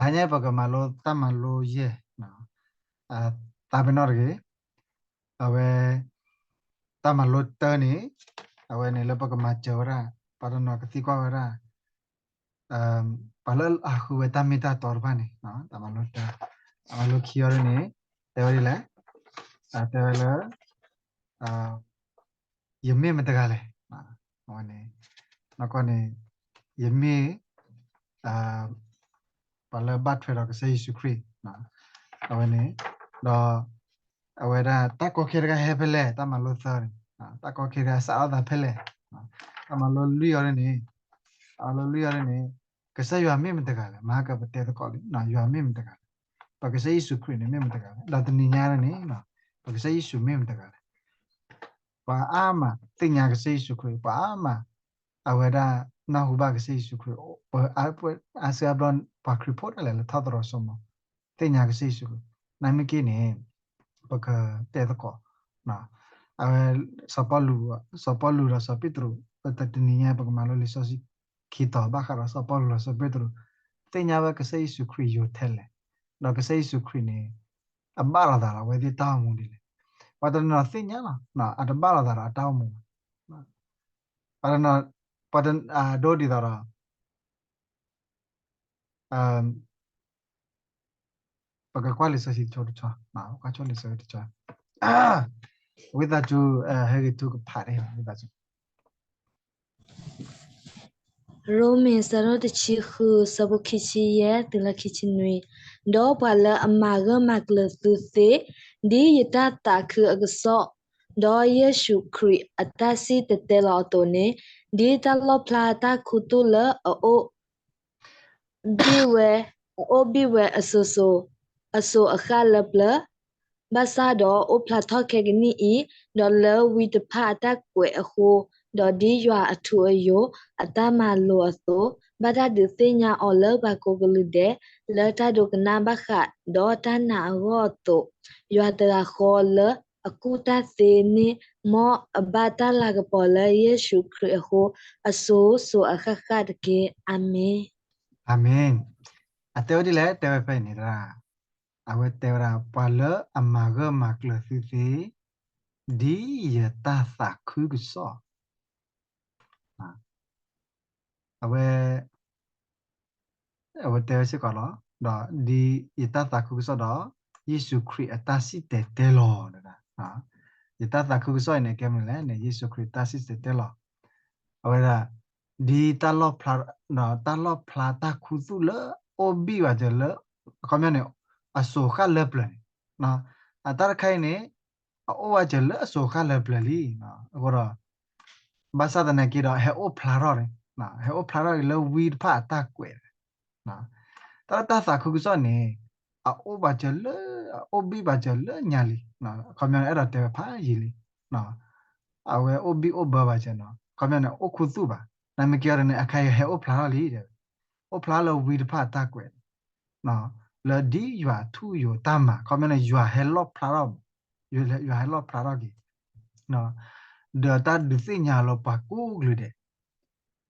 တဟါညါပကမၤလိတၢ်မၤလိယဲၢ်, သးပ့ၤနီၣ်တဂ့ၤ. အဝဲ တၢ်မၤလိတၢန့ၣ် အဝဲန့ၣ်လၢပကမၤစၢၤဝဲဒၣ် ပှၤတနီၤကသံကွၢ်ဝဲဒၣ် ပှၤလၢအဃုဝဲတၢ်မ့ၢ်တၢ်တီတဖၣ်န့ၣ် တၢ်မၤလိတၢ, တၢ်မၤလိခံအီၤဒ်န့ၣ် တဲဝဲဒ်လဲၣ်, တဲဝဲလၢ ယမ့ၢ်မတဂၤလဲၣ်. အဝဲန့ၣ် နီၢ်ကီၢ်န့ၣ် ယမ့ၢ် ပှၤလၢဘၣ်ထွဲဒီးကစၢ်ယ့ၣ်ၡူးခရံာ်, အဝဲန့ၣ် ဒီး အဝဲဒၣ်တၢ်ကီခဲတဂၤဟဲဖဲလဲၣ်, တၢ်မၤလိသၢန့ၣ် တၢ်ကီခဲတဂၤစးထီၣ်သးဖဲလဲၣ်, တၢ်မၤလိလွံၢ်အီၤဒ်န့ၣ်, တၢ်မၤလိလွံၢ်အီၤဒ်န့ၣ် ကစၢ်ယွၤမ့ၢ်မတဂၤလဲၣ်, မဟါကပတဲသကိးလံ ယွၤမ့ၢ်မတဂၤလဲၣ်, ပကစၢ်ယ့ၣ်ၡူးခရံာ်န့ၣ်မ့ၢ်မတဂၤလဲၣ်, ဒီးတနံၤညါဒ်န့ၣ် ပကစၢ်ယ့ၣ်ၡူးမ့ၢ်မတဂၤလဲၣ်. ပှၤအါမးသ့ၣ်ညါကစၢ်ယ့ၣ်ၡူးခရံာ်, ပှၤအါမး အဝဲဒၣ်နၢ်ဟူဘၣ်ကစၢ်ယ့ၣ်ၡူးခရံာ်, ပှၤအါစုအါဘျီ ပှၤခရံာ်ဖိဒၣ်လဲာ်လၢထီၣ်သတြီၤစိမိၤ သ့ၣ်ညါကစၢ်ယ့ၣ်ၡူးခရံာ်, နာ်မ့ၢ်က့န့ၣ် ပကတဲသကိး အဝဲ စီၤပီလူး, စီၤပီလူးဒီးစီၤပ့းတရူး ပတနံၤညါ ပကမၤလိလံာ်စီဆှံခံတီၤဘၣ်ဃးဒီးစီၤပီလူးဒီးစီၤပ့းတရူး သ့ၣ်ညါဝဲကစၢ်ယ့ၣ်ၡူးခရံာ်ယိၤထဲလဲၣ်, ဒီးကစၢ်ယ့ၣ်ၡူးခရံာ်န့ၣ် အဘၣ်လိာ်သးဒီး အဝဲသ့ၣ်တၢ်အိၣ်မူဒ်လဲၣ်. ပှၤတနီၤသ့ၣ်ညါလီၤ, အတဘၣ်လိာ်သးဒီးအတၢ်အိၣ်မူဘၣ်. ပှၤတနီၤ ပှၤတ ဒိဒ်သိးဒီး ပကကွၢ်လံာ်စီဆှံတဆီတဆီ, ကွၢ်ဆိလံာ်စီဆှံတဆီ, ဝံသးစူၤ ဟဲဂ့ၤထူကဖးန့ၣ် ဝံသးစူၤ ရိမ့ၤ အဆၢဒိၣ်တဆံဃု အဆၢဖိခံဆံယဲၢ် တုၤလၢခံဆံနွံ, ဒီးပှၤလၢအမၤဂၢၢ်မၤကျၢၤသုသ့, ဒ်ယတၢ်သးခုအကစီၣ်, ဒီးယ့ၣ်ၡူးခရံာ်အတၢ်စံၣ်တဲၤတဲလီၤအသိးန့ၣ်, ဒ်တၢ်လီၣ်ဖျါတၢ်ခူသူၣ်လၢအအိၣ် ဘံၣ်ဝဲ, အအိၣ်ဘံၣ်ဝဲအစိၤစိၤ, အစိၤအဃၣ်လၢပျၢၤ, ဘၣ်ဆၣ်ဒီးအိၣ်ဖျါထီၣ်ခဲကနံၣ်အံၤ, ဒီးလၢဝံတဖၣ်အတၢ်ကွဲးအဃိ, ဒီးဒ်ယွၤအထူအယိာ်အတၢ်မၤလိာ်အသိး, ဘၣ်တၢ်ဒုးသ့ၣ်ညါအီၤလၢပှၤကိးကလုာ်ဒဲး, လၢတၢ်ဒိကနၣ်ဘၣ်ဃးဒီးတၢ်နာ်အဂီၢ်အသိး, ယွၤတဂၤဃီလၢအကူၣ်တၢ်သ့န့ၣ်, မ်အဘၣ်တၢ်လၤကပီၤလၢယ့ၣ်ၡူးခရံာ်အဃိ, အစိၤစိၤအဃၣ်ဃၣ်တက့ၢ်. အၤမ့ၣ်. အၤမ့ၣ်. အတဲဝဲဒ်လဲၣ်, တဲဝဲဖဲအံၤန့ၣ်တရၣ်, အဝဲတဲဝဲဒၣ် ပှၤလၢအမၤဂၢၢ်မၤကျၢၤသုသ့, ဒ်ယတၢ်သးခုကစီၣ်, အဝဲ အဝဲတဲဝဲစ့ၢ်ကီးလီၤ, ဒီးဒ်ယတၢ်သးခုကစီၣ်ဒီး ယ့ၣ်ၡူးခရံာ်အတၢ်စံၣ်တဲၤတဲလီၤ, ယတၢ်သးခုကစီၣ်အံၤန့ၣ် ကဲမနုၤလဲၣ်န့ၣ် ယ့ၣ်ၡူးခရံာ်တၢ်စံၣ်တဲၤတဲလီၤ, အဝဲဒၣ် ဒ်တၢ်လီၣ်ဖျါ, တၢ်လီၣ်ဖျါတၢ်ခူသူၣ်လၢအိၣ်ဘံၣ်ဝဲစၢၤလၢ အခီပညီန့ၣ် အစိၤဃၣ်လၢပျၢၤန့ၣ်, အတၢ်တခါအံၤန့ၣ် အအိၣ်ဝဲစၢၤလၢအစိၤဃၣ်လၢပျၢၤလံ, အဃိဒီး ဘၣ်ဆၣ်သနာ်က့ဒီး ဟဲအိၣ်ဖျါထီၣ်န့ၣ်, ဟဲအိၣ်ဖျါထီၣ်က့ၤလၢဝံတဖၣ်အတၢ်ကွဲး, တၢ်လၢတၢ်သးခုကစီၣ်န့ၣ် အအိၣ်ဘၣ်စၢၤလၢ, အအိၣ်ဘံၣ်ဘၣ်စၢၤလၢညါလံ, အခီပညီန့ၣ် အဲၣ်ဒိးတဲဝဲဖးယံာ်လံ, အဝဲအိၣ်ဘံၣ်အိၣ်ဘၢဘၣ်စၢၤနီၤ, အခီပညီန့ၣ် အိၣ်ခူသူၣ်ဘၣ်, နာ်မ့ၢ်က့အီၤန့ၣ် အခါအံၤဟဲအိၣ်ဖျါထီၣ်လံ, အိၣ်ဖျါလၢဝံတဖၣ်အတၢ်ကွဲး လၢဒ်ယွၤထူယိာ်တၢ်မၤ, အခီပညီန့ၣ် ယွၤဟဲလီၣ်ဖျါထီၣ်, ယွၤဟဲလီၣ်ဖျါထီၣ်က့ၤ, ဒီးတၢ်ဒုးသ့ၣ်ညါလၢပှၤကိးကလုာ်ဒဲး,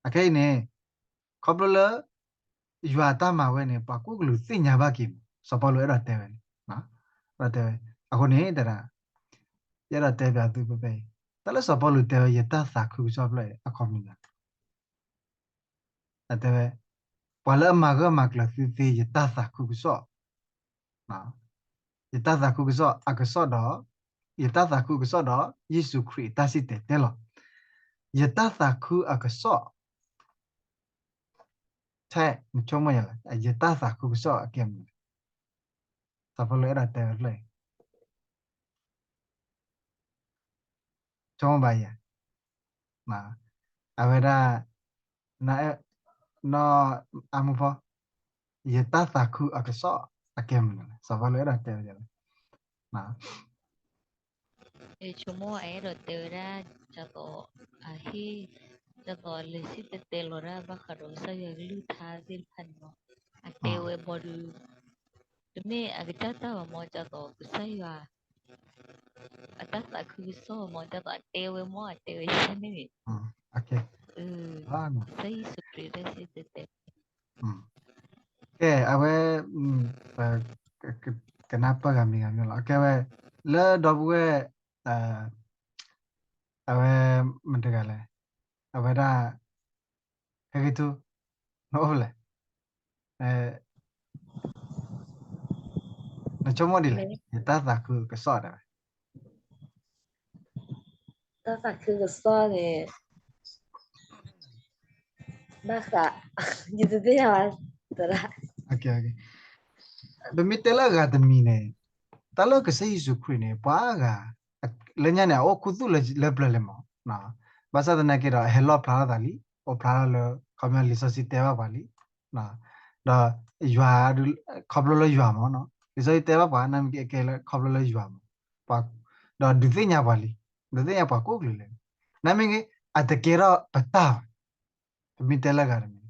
အခဲအံၤန့ၣ် ခီဖျိလၢ ယွၤတၢ်မၤဝဲန့ၣ် ပှၤကိးကလုာ်သ့ၣ်ညါဘၣ်က့ၤမး, စီၤပီလူးအဲၣ်ဒိးတဲဝဲန့ၣ်, အဲၣ်ဒိးတဲဝဲ, အဃိန့ၣ် တဲဒၣ်, ယအဲၣ်ဒိးတဲပျးသုဖဲဖဲအံၤ, တၢ်လၢစီၤပီလူးတဲဝဲ ယတၢ်သးခုကစီၣ်ဖျၢၣ်အံၤ အခီပညီ တဲဝဲ, ပှၤလၢအမၤဂၢၢ်မၤကျၢၤသုသ့ ယတၢ်သးခုကစီၣ်, ယတၢ်သးခုကစီၣ်အကစီၣ်ဒီး, ယတၢ်သးခုကစီၣ်ဒီး ယ့ၣ်ၡူးခရံာ်အတၢ်စံၣ်တဲၤတဲလီၤ, ယတၢ်သးခုအကစီၣ်, ထဲနဆိကမိၣ်ယၤလဲၣ်, ယတၢ်သးခုကစီၣ်အကဲမနုၤလဲၣ်, စီၤပီလူးအဲၣ်ဒိးတဲဝဲဖျၢၣ်အံၤ ဆိကမိၣ်ဘၣ်ယၤ, အဝဲဒၣ်, နီၢ်အမူဖီ, ယတၢ်သးခုအကစီၣ်အကဲမနုၤလဲၣ်, စီၤပီလူးအဲၣ်ဒိးတဲဝဲလဲၣ်, ဆိကမိၣ်အဲၣ်ဒိးတဲဝဲဒၣ်, ဒ်သိး, အဟ့ၣ်, ဒ်သိးလဲၤစံၣ်တဲၤတဲလီၤဒၣ်ဘၣ်ဃးဒီးကစၢ်ယွၤကလုၢ်ကထါသ့ၣ်တဖၣ်န့ၣ်လီၤ, အတဲဝဲဘီဒုး တမ့ၢ်အကစၢ်တၢ်ဘၣ်မ့ၢ် ဒ်သိးကစၢ်ယွၤ အတၢ်သးခုကစီၣ်မ့ၢ် ဒ်သိးအတဲဝဲမ့ၢ် အတဲဝဲန့ၣ်, ကစၢ်ယ့ၣ်ၡူးခရံာ်တၢ်စံၣ်တဲၤတဲလီၤ, ကဲ အဝဲ ကနၢ်ပၢၢ်ဂၤမံၤဂၤမံၤလီၤ. ကဲဝဲ လၢဒီပုၢ်ဝဲၢ် အဝဲ မတၤတဂၤလဲၣ်, အဝဲဒၣ် ဟဲက့ၤထူ နအိၣ်ဖဲလဲၣ်, နဆိကမိၣ်ဒ်လဲၣ်, ယတၢ်သးခုကစီၣ်ဒၣ်ဝဲ တၢ်သးခုကစီၣ်န့ၣ် ဘၣ်ဃး ယတသ့ၣ်ညါဘၣ် သရၣ်. ပမ့ၢ်တဲလၢအဂၤတမံၤန့ၣ် တၢ်လၢကစၢ်ယ့ၣ်ၡူးခရံာ်န့ၣ် ပှၤအဂၤ လၢညါန့ၣ် အအိၣ်ခူသူၣ်လၢပျၢၤလဲၣ်မး, ဘၣ်ဆၣ်သနာ်က့ဒီး အဟဲလီၣ်ဖျါထီၣ်သးလံ, အိၣ်ဖျါထီၣ်လၢ ခီပညီလံာ်စီဆှံတဲဘၣ်ပှၤလံ ဒီးယွၤ ခီဖျိလၢယွၤမး, လံာ်စီဆှံတဲဘၣ်ပှၤ နမ့ၢ်ကဲလၢခီဖျိလၢယွၤမး, ဒီးဒုးသ့ၣ်ညါပှၤလံ, ဒုးသ့ၣ်ညါပှၤကိးကလုာ်လၢ, နမ့ၢ်ဂ့ၤ အတကဲထီၣ်ပတၢ်ဘၣ်, ပမ့ၢ်တဲလၢအဂၤတမံၤ,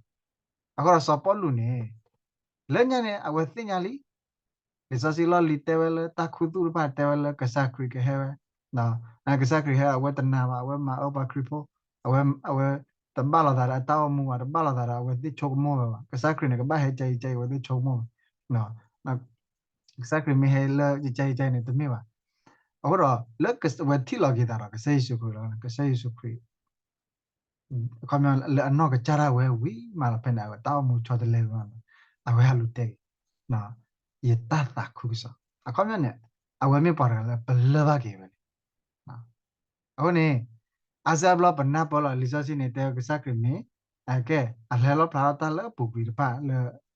အဃိဒီးစီၤပီလူးန့ၣ် လၢညါန့ၣ် အဝဲသ့ၣ်ညါလံ လံာ်စီဆှံလီၢ်လံၤတဲဝဲလၢတၢ်ခူသူၣ်တဖၣ်တဲဝဲလၢကစၢ်ခရံာ်ကဟဲဝဲ, ကစၢ်ခရံာ်ဟဲ အဝဲတနာ်ဘၣ်, အဝဲမၤအၢပှၤခရံာ်ဖိ, အဝဲ အဝဲတဘၣ်လိာ်သးဒီးအတၢ်အိၣ်မူဘၣ်, တဘၣ်လိာ်သးဒီးအဝဲသ့ၣ်ဆိကမိၣ်ဝဲဘၣ်, ကစၢ်ခရံာ်န့ၣ် ကဘၣ်ဟဲကၢအံၤကၢအံၤ အဝဲသ့ၣ်ဆိကမိၣ်ဝဲ, ကစၢ်ခရံာ်မ့ၢ်ဟဲလၢယကၢအံၤကၢအံၤန့ၣ် တမ့ၢ်ဘၣ်. အဃိဒီး လၢအဝဲထံၣ်လီၤက့ၤသးဒီးကစၢ်ယ့ၣ်ၡူးခရံာ်လီၤ, ကစၢ်ယ့ၣ်ၡူးခရံာ် အခီပညီလၢအနီၢ်ကစၢ်ဒၣ်ဝဲဝံၤမးလီၤ, ဖဲန့ၣ် အဝဲတၢ်အိၣ်မူဆီတလဲဝံၤမးလီၤ, အဝဲဟးလူၤတဲက့ၤ ယတၢ်သးခုကစီၣ်, အခီပညီန့ၣ် အဝဲမ့ၢ်ပှၤတဂၤလၢပလၢၢ်ဘၣ်က့ၤဝဲန့ၣ်, အဃိန့ၣ် အါစုအါဘျီပနၢ်ပၢၢ်လီၤ, လံာ်စီဆှံန့ၣ်တဲကစၢ်ခရံာ်မ့ၢ် အကဲ အဟဲလီၣ်ဖျါထီၣ်တၢ်လၢအပူၤကွံာ်တဖၣ်လၢ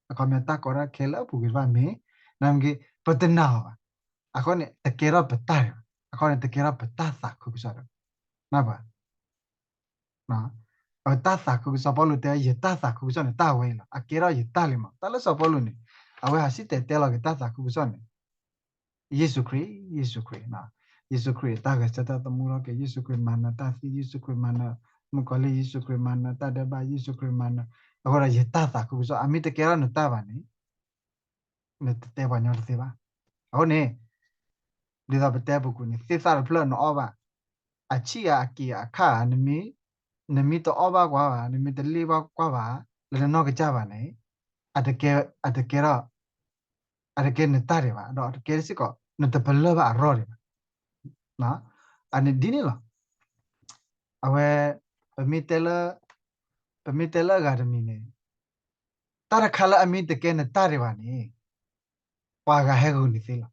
အခီပညီတၢ်ကီတၢ်ခဲလၢအပူၤကွံာ်တဖၣ်မ့ၢ် နမ့ၢ်က့ၤ ပတနာ်အီၤဘၣ်, အဃိန့ၣ် တကဲထီၣ်ပတၢ်ဒံးဘၣ်, အဃိန့ၣ်တကဲထီၣ်ပတၢ်သးခုကစီၣ်ဒီး နၢ်ပၢၢ် အတၢ်သးခုကစီၣ် ပီလူးတဲ ယတၢ်သးခုကစီၣ်န့ၣ် တၢ်ဝဲအံၤလီၤ, အကဲထီၣ်ယတၢ်လံမး, တၢ်လၢစီၤပီလူးန့ၣ် အဝဲဟးစံၣ်တဲၤတဲလီၤက့ၤတၢ်သးခုကစီၣ်န့ၣ် ယ့ၣ်ၡူးခရံာ်, ယ့ၣ်ၡူးခရံာ်, ယ့ၣ်ၡူးခရံာ်တၢ်ဂဲၤဆၢထၢၣ်သမူထီၣ်က့ၤ, ယ့ၣ်ၡူးခရံာ်မၤနၢၤတၢ်သံ, ယ့ၣ်ၡူးခရံာ်မၤနၢၤမုၣ်ကီၤလံၢ်, ယ့ၣ်ၡူးခရံာ်မၤနၢၤတၢ်ဒဲးဘး, ယ့ၣ်ၡူးခရံာ်မၤနၢၤ, အဃိဒီးယတၢ်သးခုကစီၣ် အမ့ၢ်တကဲထီၣ်နတၢ်ဘၣ်န့ၣ် နတတဲပှၤညီတသ့ဘၣ်. အဃိန့ၣ် ဒ်သိးပတဲပူၤကွံာ်န့ၣ် သ့ၣ်သၣ်တဖျၢၣ်နအီၣ်ဘၣ်, အဆံၣ်ဧါ အက့ၤဧါ အခၣ်ဧါ, နမ့ၢ်တအီၣ်ဘၣ်ကွၢ်ဘၣ်, နမ့ၢ်တလ့ၣ်ဘၣ်ကွၢ်ဘၣ် လၢနနီၢ်ကစၢ်ဘၣ်န့ၣ် အတကဲ အတကဲထီၣ် အတကဲနတၢ်ဒံးဘၣ်, ဒီးအတကဲစ့ၢ်ကီး နတပလၢၢ်ဘၣ်အရီၢ်ဒံးဘၣ်. အန့ၣ်ဒ်န့ၣ်လီၤ. အဝဲ ပမ့ၢ်တဲလၢ ပမ့ၢ်တဲလၢအဂၤတမံၤန့ၣ် တၢ်တခါလၢအမ့ၢ်တကဲနတၢ်ဒံးဘၣ်န့ၣ် ပှၤဂၤဟဲဂုာ်န့ၢ်သ့လီၤ.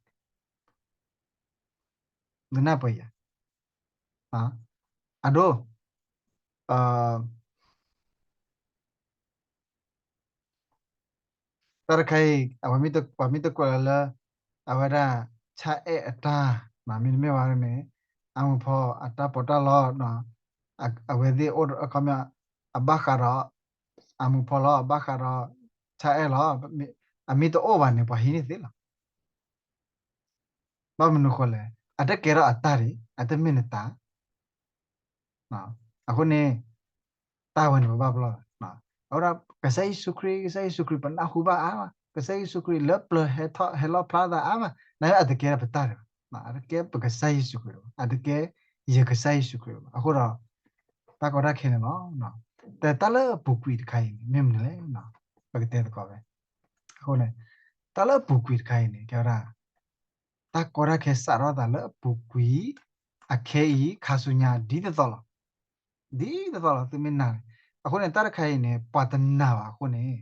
နနၢ်ပၢၢ်ယၤ အဒိ တၢ်တခါအံၤ ပှၤမ့ၢ်တကွဲးလၢ အဝဲဒၣ် ဆါအဲၣ်အတၢ် မ့တမ့ၢ်ဘၣ်န့ၣ် အမူးဖီအတၢ်ပီးတၢ်လီ အဝဲသ့ၣ်အိၣ်အခီပညီ အဘၣ်ဃးဒီး အမူးဖီလီၤ ဘၣ်ဃးဒီး ဆါအဲၣ်လီၤ အမ့ၢ်တအိၣ်ဘၣ်န့ၣ် ပှၤဟံးန့ၢ်သ့လီၤ. ဘၣ်မနုၤဃိလဲၣ် အတကဲထီၣ်အတၢ်ဒံး အတမ့ၢ်နတၢ် အဃိန့ၣ် တၢ်ဝဲန့ၣ်ပဘၣ်ပလီၢ်လီၤ. အဃိဒီး ကစၢ်ယ့ၣ်ၡူးခရံာ် ကစၢ်ယ့ၣ်ၡူးခရံာ်ပနၢ်ဟူဘၣ်အါမး ကစၢ်ယ့ၣ်ၡူးခရံာ်လၢပျၢၤဟဲထီၣ်ဟဲလီၣ်ဖျါသးအါမး နာ်က့အတကဲပတၢ်ဒံးဘၣ် အတကဲပကစၢ်ယ့ၣ်ၡူးခရံာ်ဘၣ် အတကဲယကစၢ်ယ့ၣ်ၡူးခရံာ်ဘၣ် အဃိဒီး တၢ်ကီတၢ်ခဲန့ၣ်လီၤ. တၢ်လၢအပူၤကွံာ်တခါအံၤန့ၣ် မ့ၢ်မနုၤလဲၣ် ပကတဲသကိးဝဲ အဃိန့ၣ် တၢ်လၢအပူၤကွံာ်တခါအံၤန့ၣ် ကဲဝဲဒၣ် တၢ်ကီတၢ်ခဲစးထီၣ်သးလၢအပူၤကွံာ် အခဲအံၤ ခါဆူညါ ဒ်သိးသိးလီၤ. ဒ်သိးသိးလီၤ သုမ့ၢ်နာ်န့ၣ် အဃိန့ၣ် တၢ်တခါအံၤန့ၣ် ပှၤတနာ်ဘၣ်အဃိန့ၣ်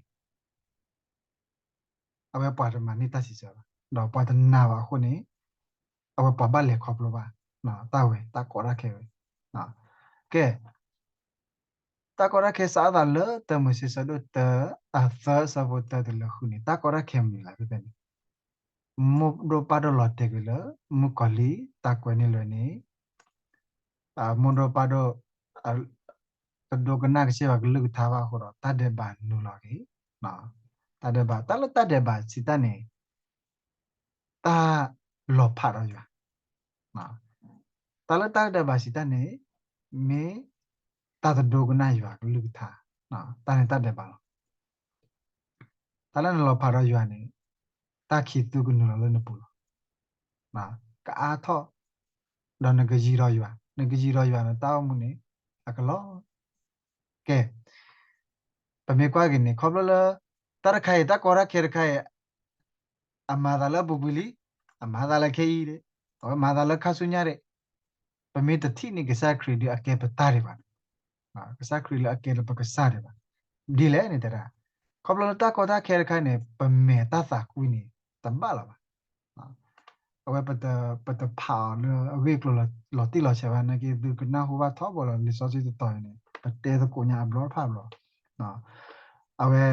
အဝဲပှၤတမၤန့ၢ်တၢ်စံးဆၢဘၣ် ဒီးပှၤတနာ်ဘၣ်အဃိန့ၣ် အဝဲပှၤဘၣ်လဲၤခီဖျိဘၣ် တၢ်ဝဲ တၢ်ကီတၢ်ခဲဝဲ ကဲ တၢ်ကီတၢ်ခဲစးထီၣ်သးလၢတၢမိၤၡ့ဆၢဒိၣ်တၢ အသၢဆၢဖိတၢတုၤလၢဃုန့ၣ် တၢ်ကီတၢ်ခဲမနုၤလဲၣ်ဖဲန့ၣ် မိၢ်ဒိၣ်ပၢ်ဒိၣ်လီၤတဲာ်ကွံာ်လၢ မုၣ်ကီၤလံၢ်တၢ်ကွဲးန့ၢ်လွဲန့ၣ် မိၢ်ဒိၣ်ပၢ်ဒိၣ် တဒိကနၣ်ကစၢ်ယွၤကလုၢ်ကထါဘၣ်အဃိဒီး တၢ်ဒဲးဘးနုာ်လီၤက့ၤ တၢ်ဒဲးဘး တၢ်လၢတၢ်ဒဲးဘးစံးတၢ်န့ၣ် တၢ်လီၤဖးဒီးယွၤ တၢ်လၢတၢ်ဒဲးဘးစံးတၢ်န့ၣ် မ့ၢ်တၢ်တဒိကနၣ်ယွၤကလုၢ်ကထါ တၢ်န့ၣ်တၢ်ဒဲးဘးလီၤ. တၢ်လၢနလီၤဖးဒီးယွၤန့ၣ် တၢ်ခံးသူကနုာ်လီၤလၢနပူၤလီၤ. ကအါထီၣ် ဒီးနကယံၤဒီးယွၤ နကယံၤဒီးယွၤန့ၣ် တၢ်အိၣ်မူန့ၣ် အကလီၤ. ကဲ ပမ့ၢ်ကွၢ်က့ၤန့ၣ် ခီဖျိလၢ တၢ်တခါအံၤ တၢ်ကီတၢ်ခဲတခါအံၤ အမၤသးလၢအပူၤကွံာ်လံ, အမၤသးလၢခဲအံၤဒၣ်, အဝဲမၤသးလၢခါဆူညါဒၣ်, ပမ့ၢ်တထံၣ်န့ၢ်ကစၢ်ခရံာ်ဒီးအကဲပတၢ်ဒံးဘၣ်, ကစၢ်ခရံာ်လၢအကဲလၢပကစၢ်ဒံးဘၣ်, ဒ်လဲၣ်န့ၣ်တဲဒၣ်, ခီဖျိလၢတၢ်ကီတၢ်ခဲတခါန့ၣ် ပမဲာ်တၢ်သးကွံန့ၣ် တဘၣ်လီၤဘၣ်. အဝဲပတဖးအီၤလၢအဂ့ၢ်အကျိၤ လီၤတံၢ်လီၤဆဲးဘၣ်နာ်က့ သုကနၢ်ဟူဘၣ်ထီဘိလီၤ လံာ်စီဆှံတတီၤန့ၣ် ပတဲသကိးညါအဘျီတဖၣ်ဘျီ, အဝဲ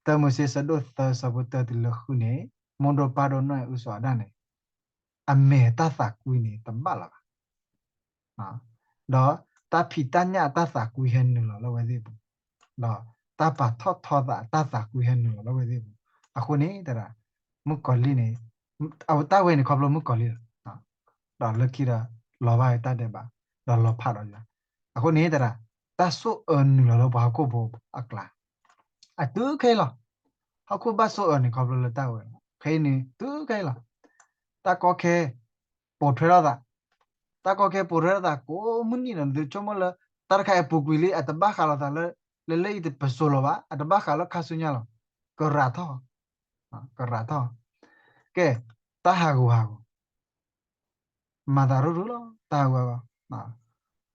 တၢမိၤၡ့ဆၢဒိၣ်သၢ ဆၢဖိတၢတုၤလၢဃုန့ၣ် မိၢ်ဒိၣ်ပၢ်ဒိၣ်နီၢ်အံၤ အုၣ်စီၤအၤဒၣ်န့ၣ် အမဲာ်တၢ်သးကွံန့ၣ် တဘၣ်လီၤဘၣ်. ဒီးတၢ်ဖံးတၢ်ညၣ်အတၢ်သးကွံဟဲနုာ်လီၤလၢအဝဲသ့ၣ်အပူၤ, ဒီးတၢ်ပာ်ထီၣ်ထီသးအတၢ်သးကွံဟဲနုာ်လီၤလၢအဝဲသ့ၣ်အပူၤ, အဃိန့ၣ်တဒၣ် မုၣ်ကီၤလံၢ်န့ၣ် အတၢ်ဝဲန့ၣ်ခီဖျိမုၣ်ကီၤလံၢ်လီၤ, ဒီးလၢခံဒီး လီၤဘၣ်တၢ်ဒဲးဘး, ဒီးလီၤဖးဒီးယွၤ, အဃိန့ၣ်တဒၣ် တၢ်ဆိၣ်အၢနုာ်လီၤလၢပှၤဟီၣ်ခိၣ်ဖိအကျါ အတုၤခဲအံၤလီၤ. ဟီၣ်ခိၣ်ဘၣ်ဆိၣ်အၢန့ၣ် ခီဖျိလၢတၢ်ဝဲလီၤ. ခဲအံၤန့ၣ် တုၤခဲအံၤလီၤ. တၢ်ကီခဲ ပိာ်ထွဲထီၣ်သး, တၢ်ကီခဲပိာ်ထွဲထီၣ်သးကိးမုၢ်နံၤဒီး နသုဆိကမိၣ်လၢ တၢ်တခါအံၤပူၤကွံာ်လံ အတဘၣ်ဃးလိာ်သးလၢ လၢလၢအံၤတပစိၤလီၤဘၣ်, အတဘၣ်ဃးလၢခါဆူညါလီၤ. ကရၤထီၣ်, ကရၤထီၣ်. ကဲ, တၢ်ဟးဂူာ်ဟးဂီၤ မၤသးရူၢ်ရူၢ်လီၤ. တၢ်ဟးဂူာ်ဟးဂီၤ,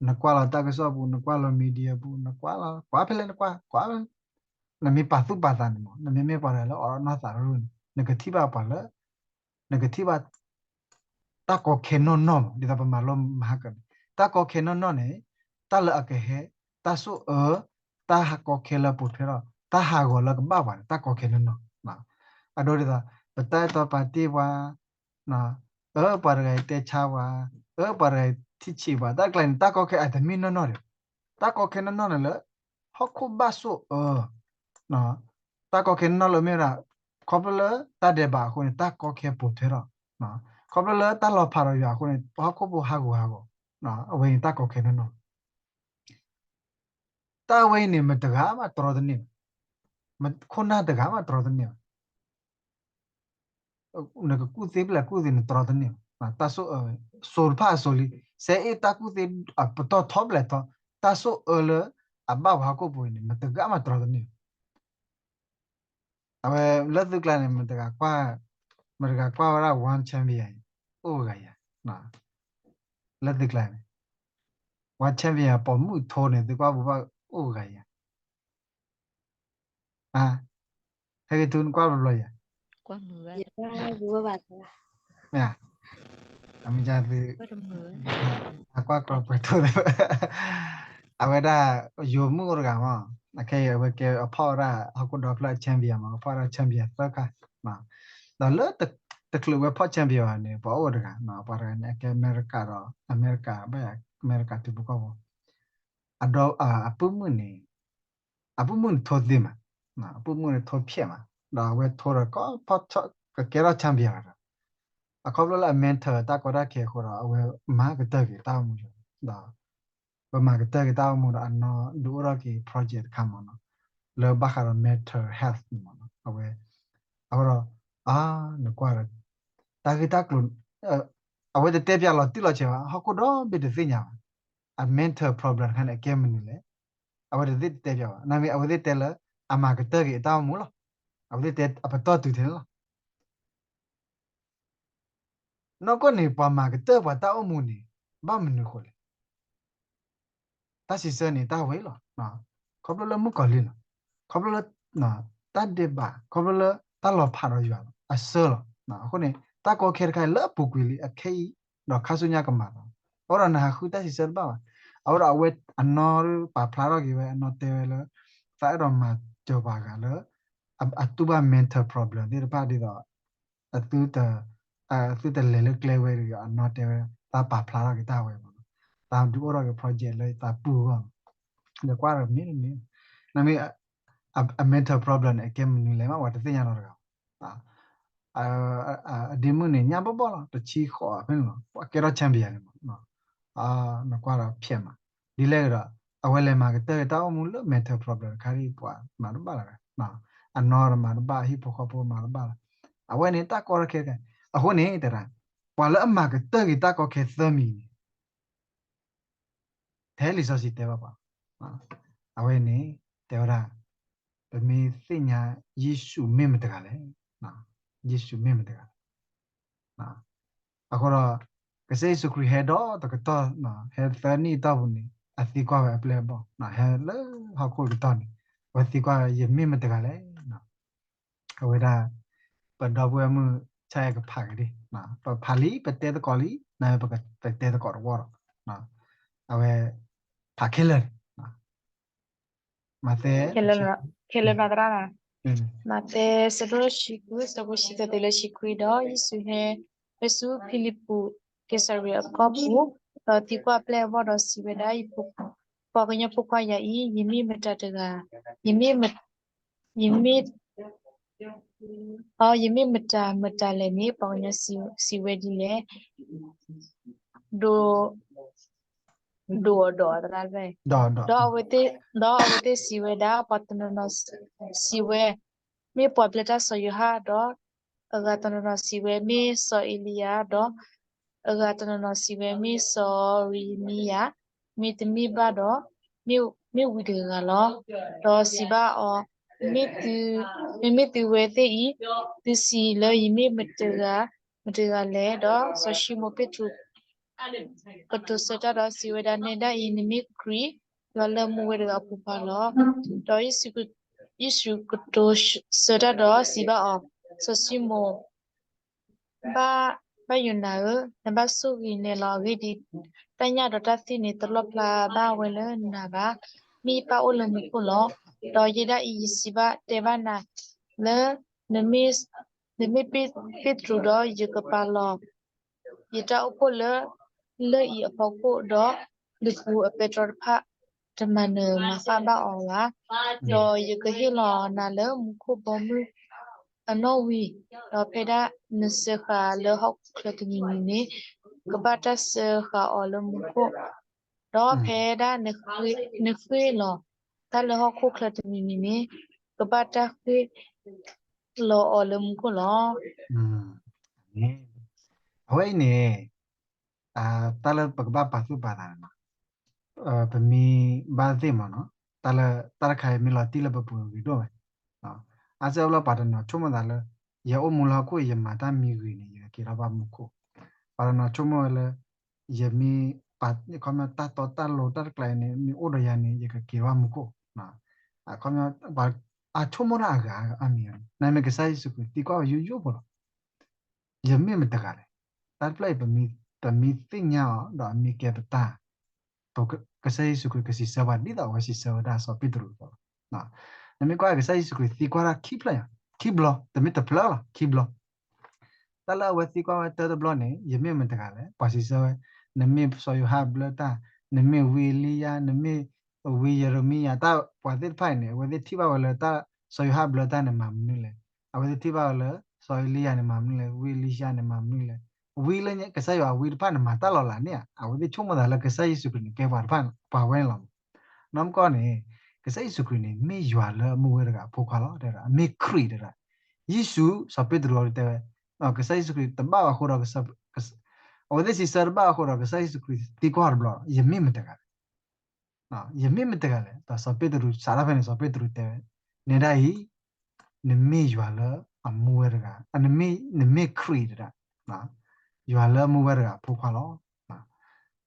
နကွၢ်လီၤတၢ်ကစီၣ်ပူၤ, နကွၢ်လီၤ media ပူၤ, နကွၢ်လီၤ ကွၢ်ဖဲလဲၣ်နကွၢ်, ကွၢ်ဖဲလဲၣ်, နမ့ၢ်ပာ်သူၣ်ပာ်သးန့ၣ်မး, နမ့မ့ၢ်ပှၤတဂၤလၢအိးထီၣ်နီၢ်သးရူၢ်န့ၣ် နကထံၣ်ဘၣ်ပှၤလၢ နကထံၣ်ဘၣ် တၢ်ကီခဲနီၢ်နီၢ်မး, ဒ်သိးပမၤလိမဟါကၢန့ၣ် တၢ်ကီခဲနီၢ်နီၢ်န့ၣ် တၢ်လၢအကဟဲ, တၢ်ဆိၣ်အၢ, တၢ်ကီခဲလၢအပိာ်ထွဲထီၣ်, တၢ်ဟးဂီၤလၢကဘၣ်ပှၤန့ၣ် တၢ်ကီခဲနီၢ်နီၢ်. အဒိဒ်သိး ပတၢ်အဲၣ်တီပာ်တ့ၢ်ပှၤ, အၢ ပှၤတဂၤအံၤတဲဆါပှၤ, အၢ ပှၤတဂၤအံၤထံၣ်ဆံးပှၤ, တၢ်ကျါန့ၣ် တၢ်ကီခဲအတမ့ၢ်နီၢ်နီၢ်ဒီး တၢ်ကီခဲနီၢ်နီၢ်န့ၣ်လၢ ဟီၣ်ခိၣ်ဘၣ်ဆိၣ်အၢ တၢ်ကီခဲနီၢ်နီၢ်လၢမ့ၢ်ဝဲဒၣ် ခီဖျိလၢတၢ်ဒဲးဘးအဃိန့ၣ် တၢ်ကီခဲပိာ်ထွဲထီၣ်, ခီဖျိလၢတၢ်လီၤဖးဒီးယွၤအဃိန့ၣ် ပှၤဟီၣ်ခိၣ်ဖိဟးဂူာ်ဟးဂီၤ, အဝဲန့ၣ်တၢ်ကီခဲနီၢ်နီၢ်. တၢ်ဝဲအံၤန့ၣ် မတဂၤမးတြီတန့ၢ်ဘၣ်, ခိၣ်နၢ်တဂၤမးတြီတန့ၢ်ဘၣ်. နကကူၣ်သ့ဖဲလဲၣ်ကူၣ်သ့နတြီတန့ၢ်ဘၣ်. တၢ်ဆိၣ်အၢ စိၤတဖၣ်အစိၤလံ, စဲအ့ၣ်တၢ်ကူၣ်သ့ အပတီၢ်ထီဖဲလဲၣ်ထီ, တၢ်ဆိၣ်အၢလၢအဘၣ်ပှၤဟီၣ်ခိၣ်ဖိအံၤန့ၣ် မတဂၤမးတြီတန့ၢ်ဘၣ်. အဝဲလၢသုကျါန့ၣ် မတဂၤကွၢ်, မတဂၤကွၢ်ဝဲဒၣ် one champion အိၣ်ဂၤယၤ, လၢသုကျါန့ၣ် one champion ပိာ်မုၣ်ထိန့ၣ် သုကွၢ်ပူၤဘၣ်အိၣ်ဂၤယၤ ဟဲက့ၤထူနကွၢ်ဘျီဘျီယၤ, မ့ၢ်, အမ့ၢ်သု, အကွၢ်ကီပှဲၤထူသ့, အဝဲဒၣ် ယိၤမုၣ်အိၣ်တဂၤမး, အခဲအံၤအဝဲကဲအဖီၣ်ဝဲဒၣ် ဟီၣ်ခိၣ်ဒီဖျၢၣ်အ champion မး, အဖီၣ်ဝဲဒၣ် champion သၢခါ, ဒီးလၢတချုးဝဲဖီၣ် champion န့ၣ် ပှၤအိၣ်တဂၤ, ပှၤတဂၤန့ၣ် အကဲအမဲရကၤဒီး အမဲရကၤ ဘၣ်ယၤ အမဲရကၤထံဖိကီၢ်ဖိ, အဒီး အပုၢ်မုၣ်န့ၣ် အပုၢ်မုၣ်န့ၣ်ထိသ့မး, အပုၢ်မုၣ်န့ၣ်ထိဖျဲးမး, ဒီးအဝဲထိဒီးကီဖီၣ်ကကဲထီၣ် champion လီၤဒီး, အခီဖျိလၢအ mentor တၢ်ကီတၢ်ခဲအဃိဒီး အဝဲမၤကတၢၢ်က့ၤတၢ်အိၣ်မူဒီး, ဒီး ပမၤကတၢၢ်က့ၤတၢ်အိၣ်မူဒီး အနီၢ်ဒုးအိၣ်ထီၣ်က့ၤ project တခါမးနီၤ, လၢဘၣ်ဃးဒီး mental health န့ၣ်မးနီၤ, အဝဲ, အဃိဒီး, အါ, နကွၢ်ဒီး, တၢ်ဂ့ၢ်တၢ်ကျိၤ, အဝဲတတဲပၠးလီၤတံၢ်လီၤဆဲးဘၣ်, ဟီၣ်ခိၣ်ဒီဘ့ၣ်တသ့ၣ်ညါဘၣ်, အ mental problem တခါန့ၣ် အကဲမနုၤလဲၣ်, အဝဲတသ့ၣ်တတဲပၠးဘၣ်, နမ့ၢ်အဝဲသ့ၣ်တဲလၢ အမၤကတၢၢ်က့ၤအတၢ်အိၣ်မူလီၤ, အဝဲသ့ၣ်တဲအပတီၢ်တုၤထဲန့ၣ်လီၤ. နီၢ်ကီၢ်န့ၣ် ပှၤမၤကတၢၢ်ပှၤတၢ်အိၣ်မူန့ၣ် ဘၣ်မနုၤအဃိလဲၣ်. တၢ်စံးဆၢန့ၣ် တၢ်ဝဲလီၤ. ခီဖျိလၢမုၣ်ကီၤလံၢ်လီၤ. ခီဖျိလၢ တၢ်ဒဲးဘး, ခီဖျိလၢတၢ်လီၤဖးဒီးယွၤလီၤ. အဆၢလီၤ. အဃိန့ၣ် တၢ်ကီခဲတခါလၢအပူၤကွံာ်လံ အခဲအံၤ ဒီးခါဆူညါကမၤသး. အဃိဒီးနဟးဃုတၢ်စံးဆၢတဘၣ်ဘၣ်. အဃိဒီးအဝဲအနီၢ်ပာ်ဖျါထီၣ်က့ၤဝဲ အနီၢ်တဲဝဲလၢ သးအဲၣ်ဒိးမၤစၢၤပှၤဂၤလၢ အတူၢ်ဘၣ် mental problem သ့ၣ်တဖၣ်ဒ်သိး အသုတလဲၤလၢကျဲဝဲဒီး အနီၢ်တဲဝဲ သးပာ်ဖျါထီၣ်က့ၤတၢ်ဝဲမး, သးဒုးအိၣ်ထီၣ်က့ၤ project လၢသးပူၤအဂီၢ်မး, ဒီးကွၢ်ဒီးမ့ၢ်တမ့ၢ်, နမ့ၢ် အ mental problem န့ၣ် အကဲမနုၤလဲၣ်မး ပှၤတသ့ၣ်ညါနီတဂၤ, အဒ့မုၣ်န့ၣ် ညၣ်ဘီၣ်ဘီၣ်လီၤ, တဆံဃိးဖဲန့ၣ်လီၤ, ပှၤကဲထီၣ် champion န့ၣ်မး နကွၢ်ဒီးဖျဲးမး, ဒ်လဲၣ်ဒီး အဝဲလဲၤမၤကတၢၢ်က့ၤတၢ်အိၣ်မူလၢ mental problem တခါဒ်ပှၤမၤတဘၣ်လၢၤ, အနီၢ်ဒီးမၤတဘၣ်, အဟံၣ်ဖိဃီဖိမၤတဘၣ်လၢၤ, အဝဲန့ၣ်တၢ်ကီတၢ်ခဲတခါ, အဃိန့ၣ် တဲဒၣ် ပှၤလၢအမၤကတၢၢ်က့ၤတၢ်ကီခဲသၢမံၤန့ၣ် ထဲလံာ်စီဆှံတဲဘၣ်ပှၤ, အဝဲန့ၣ် တဲဝဲဒၣ် ပမ့ၢ်သ့ၣ်ညါယ့ၣ်ၡူးမ့ၢ်မတၤတဂၤလဲၣ်, ယ့ၣ်ၡူးမ့ၢ်မတၤတဂၤလဲၣ်. အဃိဒီး ကစၢ်ယ့ၣ်ၡူးခရံာ်ဟဲဒီးတကတီၢ်, ဟဲသၢနံၣ်အတီၢ်ပူၤန့ၣ် အသံကွၢ်ဝဲအပျဲၢ်အဘီၣ်, ဟဲလၢဟီၣ်ခိၣ်တကတီၢ်န့ၣ် အဝဲသံကွၢ်ဝဲ ယမ့ၢ်မတၤတဂၤလဲၣ်. အဝဲဒၣ် ပဒီပုၢ်ဝဲၢ်မုၣ် ဆၣ်အဲၣ်ကဖးက့ၤဒၣ်, ပဖးလံ ပတဲသကိးလံ, နဝဲပကတဲသကိးတဝီဒီး အဝဲ ဖးခဲလၢာ်န့ၣ် မးသဲ ခဲလၢာ်နီၢ်သရၣ်, မးသဲ ဆၢဒိၣ်တဆံဃု ဆၢဖိတဆံသၢတုၤလၢတဆံခွံ, ဒီးယ့ၣ်ၡူးဟဲဝဲဆူဖံလံးပူး က့ၤစၤရ့းအကီၢ်ပူၤ, ဒီးသံကွၢ်အပျဲၢ်အဘီၣ်ဒီးစံးဝဲဒၣ်, ပှၤကညီဖိခွါယၤအံၤ, ယမ့ၢ်မတၤတဂၤ, ယမ့ၢ် ယမ့ၢ် ယမ့ၢ်မတၤမတၤလဲၣ်န့ၣ် ပှၤကညီစံးဝဲဒ်လဲၣ်, ဒိး ဒိးအီၤဒီး ဒီးအဝဲသ့ၣ်စံးဝဲဒၣ်, ပှၤတနီၤနီၤစံးဝဲ, မ့ၢ်ပှၤဘျၢတၢ်စီၤယိၤဟၣ်, ဒီးအဂၤတနီၤနီၤစံးဝဲ မ့ၢ်စီၤအ့လံယၤ, ဒီးအဂၤတနီၤနီၤစံးဝဲ မ့ၢ်စီၤယံးရမံယၤ, မ့တမ့ၢ်ဘၣ်ဒီး မ့ၢ်ဝံတဂၤလီၤ. ဒီးစံးဘၣ်အီၤ, မ့မ့ၢ်သုဝဲသ့ၣ်အံၤ, သုစံးလၢယမ့ၢ်မတၤတဂၤလဲၣ်. ဒီးစီၤၡံမိၣ်ပ့းတရူး ကတိၤဆၢတၢ်ဒီးစံးဝဲဒၣ်, နဲဒၣ်အံၤ နမ့ၢ်ခရံာ်, ယွၤလၢမူဝဲတဂၤအဖိခွါလီၤ. ဒီးယ့ၣ်ၡူးကတိၤဆၢတၢ်ဒီးစံးဘၣ်အီၤ, စီၤၡံမိၣ် ဘၣ်ယိၤနၤဧၢ, နဘၣ်ဆိၣ်ဂ့ၤနဲလီၤ. အဂ့ၢ်ဒ်အံၤ, တၢ်ညၣ်ဒီးတၢ်သ့ၣ်န့ၣ် တလီၣ်ဖျါဘၣ်ဝဲလၢနၤဘၣ်. မ့ၢ်ယပၢ်အိၣ်လၢမူခိၣ်လီၤ. ဒီးယဲဒၣ်အံၤ ယစံးဘၣ်တဲဘၣ်နၤလၢ နမ့ၢ်ပ့းတရူး, ဒီးယကပာ်လီၤ ယတၢ်အိၣ်ဖှိၣ်လၢ လၢၢ်အံၤအဖီခိၣ်, ဒီးလုၢ်ပူၤအပဲတြီတဖၣ် တမၤနၢၤမၤဃၣ်ဘၣ်အီၤဘၣ်. ဒီးယကဟ့ၣ်လီၤနၤလၢမူခိၣ်ဘီမုၢ်အနီၣ်ဝံၤ, ဒီးဖဲဒၣ်နစၢဃာ်လၢဟီၣ်ခိၣ်ချၢတမံၤမံၤန့ၣ်, ကဘၣ်တၢ်စၢဃာ်အီၤလၢမူခိၣ်, ဒီးဖဲဒၣ်နဃ့ၢ်လီၤ တၢ်လၢဟီၣ်ခိၣ်ချၢတမံၤမံၤန့ၣ်, ကဘၣ်တၢ်ဃ့ၢ်လီၤအီၤလၢမူခိၣ်လီၤ. အဝဲအံၤန့ၣ် တၢ်လၢပကဘၣ်ပာ်သူၣ်ပာ်သးန့ၣ်လီၤ. ပမ့ၢ်ဘၣ်သ့ၣ်မးနီၤ, တၢ်လၢ တၢ်တခါအံၤမ့ၢ်လီၤတံၢ်လၢပပူၤဂ့ၤဒိၣ်ဝဲ, အါစုအါဘျီပှၤတနီၤဆိကမိၣ်သးလၢ ယအိၣ်မူလၢဟီၣ်ခိၣ် ယမၤတၢ်မံၤဂ့ၤန့ၣ် ယကက့ၤထီၣ်ဘၣ်မူခိၣ်, ပှၤတနီၤဆိကမိၣ်ဝဲလၢ ယမ့ၢ်ပာ်ခီမ့ၢ်တၢ်တီတၢ်လိၤတၢ်တကျါအံၤန့ၣ် မ့ၢ်အိၣ်ဒီးယၤန့ၣ် ယကက့ၤဘၣ်မူခိၣ်, အခီပညီ ပှၤအါဆိကမိၣ်တၢ်အဂၤအါမံၤ, နမ့ၢ်ကစၢ်ယ့ၣ်ၡူးခရံာ်သံကွၢ်ဝဲယိယိဖိလီၤ. ယမ့ၢ်မတၤတဂၤလဲၣ်. တၢ်တဖျၢၣ်အံၤ ပမ့ၢ်သ့ၣ်ညါအီၤ ဒီးအမ့ၢ်ကဲပတၢ်, ကစၢ်ယ့ၣ်ၡူးခရံာ်ကစံးဆၢပှၤဒ်သိးအဝဲစံးဆၢဝဲဒၣ်စီၤပ့းတရူးအသိးလီၤ. နမ့ၢ်ကွၢ်ကစၢ်ယ့ၣ်ၡူးခရံာ်သံကွၢ်တၢ်ခံဖျၢၣ်ညါ, ခံဘျီ, တမ့ၢ်တဖျၢၣ်လီၤ, ခံဘျီ. တၢ်လၢအဝဲသံကွၢ်ဝဲတၢတဘျီန့ၣ် ယမ့ၢ်မတၤတဂၤလဲၣ်. ပှၤစံးဆၢဝဲ, နမ့ၢ်စီၤယိၤဟၣ်ဘျၢတၢ်, နမ့ၢ်ဝံအ့လံယၤ, နမ့ၢ်ဝံယရမံယၤ, တၢ်ပှၤသ့ၣ်တဖၣ်အံၤန့ၣ် အဝဲသ့ၣ်ထံၣ်ဘၣ်ဝဲလၢတၢ်စီၤယိၤဟၣ်ဘျၢတၢ်န့ၣ်မၤမနုၤလဲၣ်, အဝဲသ့ၣ်ထံၣ်ဘၣ်ဝဲလၢ စီၤအ့လံယၤန့ၣ်မၤမနုၤလဲၣ်, ဝံအ့လံယၤန့ၣ်မၤမနုၤလဲၣ်, ဝံလၢကစၢ်ယွၤဝံတဖၣ်န့ၣ်မၤတၢ်လီၤလးန့ၣ်ဧါ. အဝဲသ့ၣ်ဆိကမိၣ်သးလၢကစၢ်ယ့ၣ်ၡူးခရံာ်န့ၣ် ကဲပှၤတဖၣ် ပှၤဝဲန့ၣ်လီၤ. နီၢ်မကီၢ်န့ၣ် ကစၢ်ယ့ၣ်ၡူးခရံာ်န့ၣ် မ့ၢ်ယွၤလၢအမူဝဲတဂၤအဖိခွါလီၤ, တဲဒၣ် မ့ၢ်ခရံာ်တဲဒၣ်. ယ့ၣ်ၡူး စီၤပ့းတရူးတဲဝဲ, ကစၢ်ယ့ၣ်ၡူးခရံာ်တဘၣ်အဃိဒီး အဝဲသ့ၣ်စံးဆၢတဘၣ်အဃိဒီး ကစၢ်ယ့ၣ်ၡူးခရံာ်သံကွၢ်တဘျီ, ယမ့ၢ်မတၤတဂၤလဲၣ်. ယမ့ၢ်မတၤတဂၤလဲၣ်. ဒီးစီၤပ့းတရူးစးထီၣ်ဖဲန့ၣ် စီၤပ့းတရူးတဲဝဲ, နဲဒၣ်အံၤ နမ့ၢ်ယွၤလၢအမူဝဲတဂၤ, နမ့ၢ်ခရံာ်တဲဒၣ်, ယွၤလၢအမူဝဲတဂၤအဖိခွါလီၤ.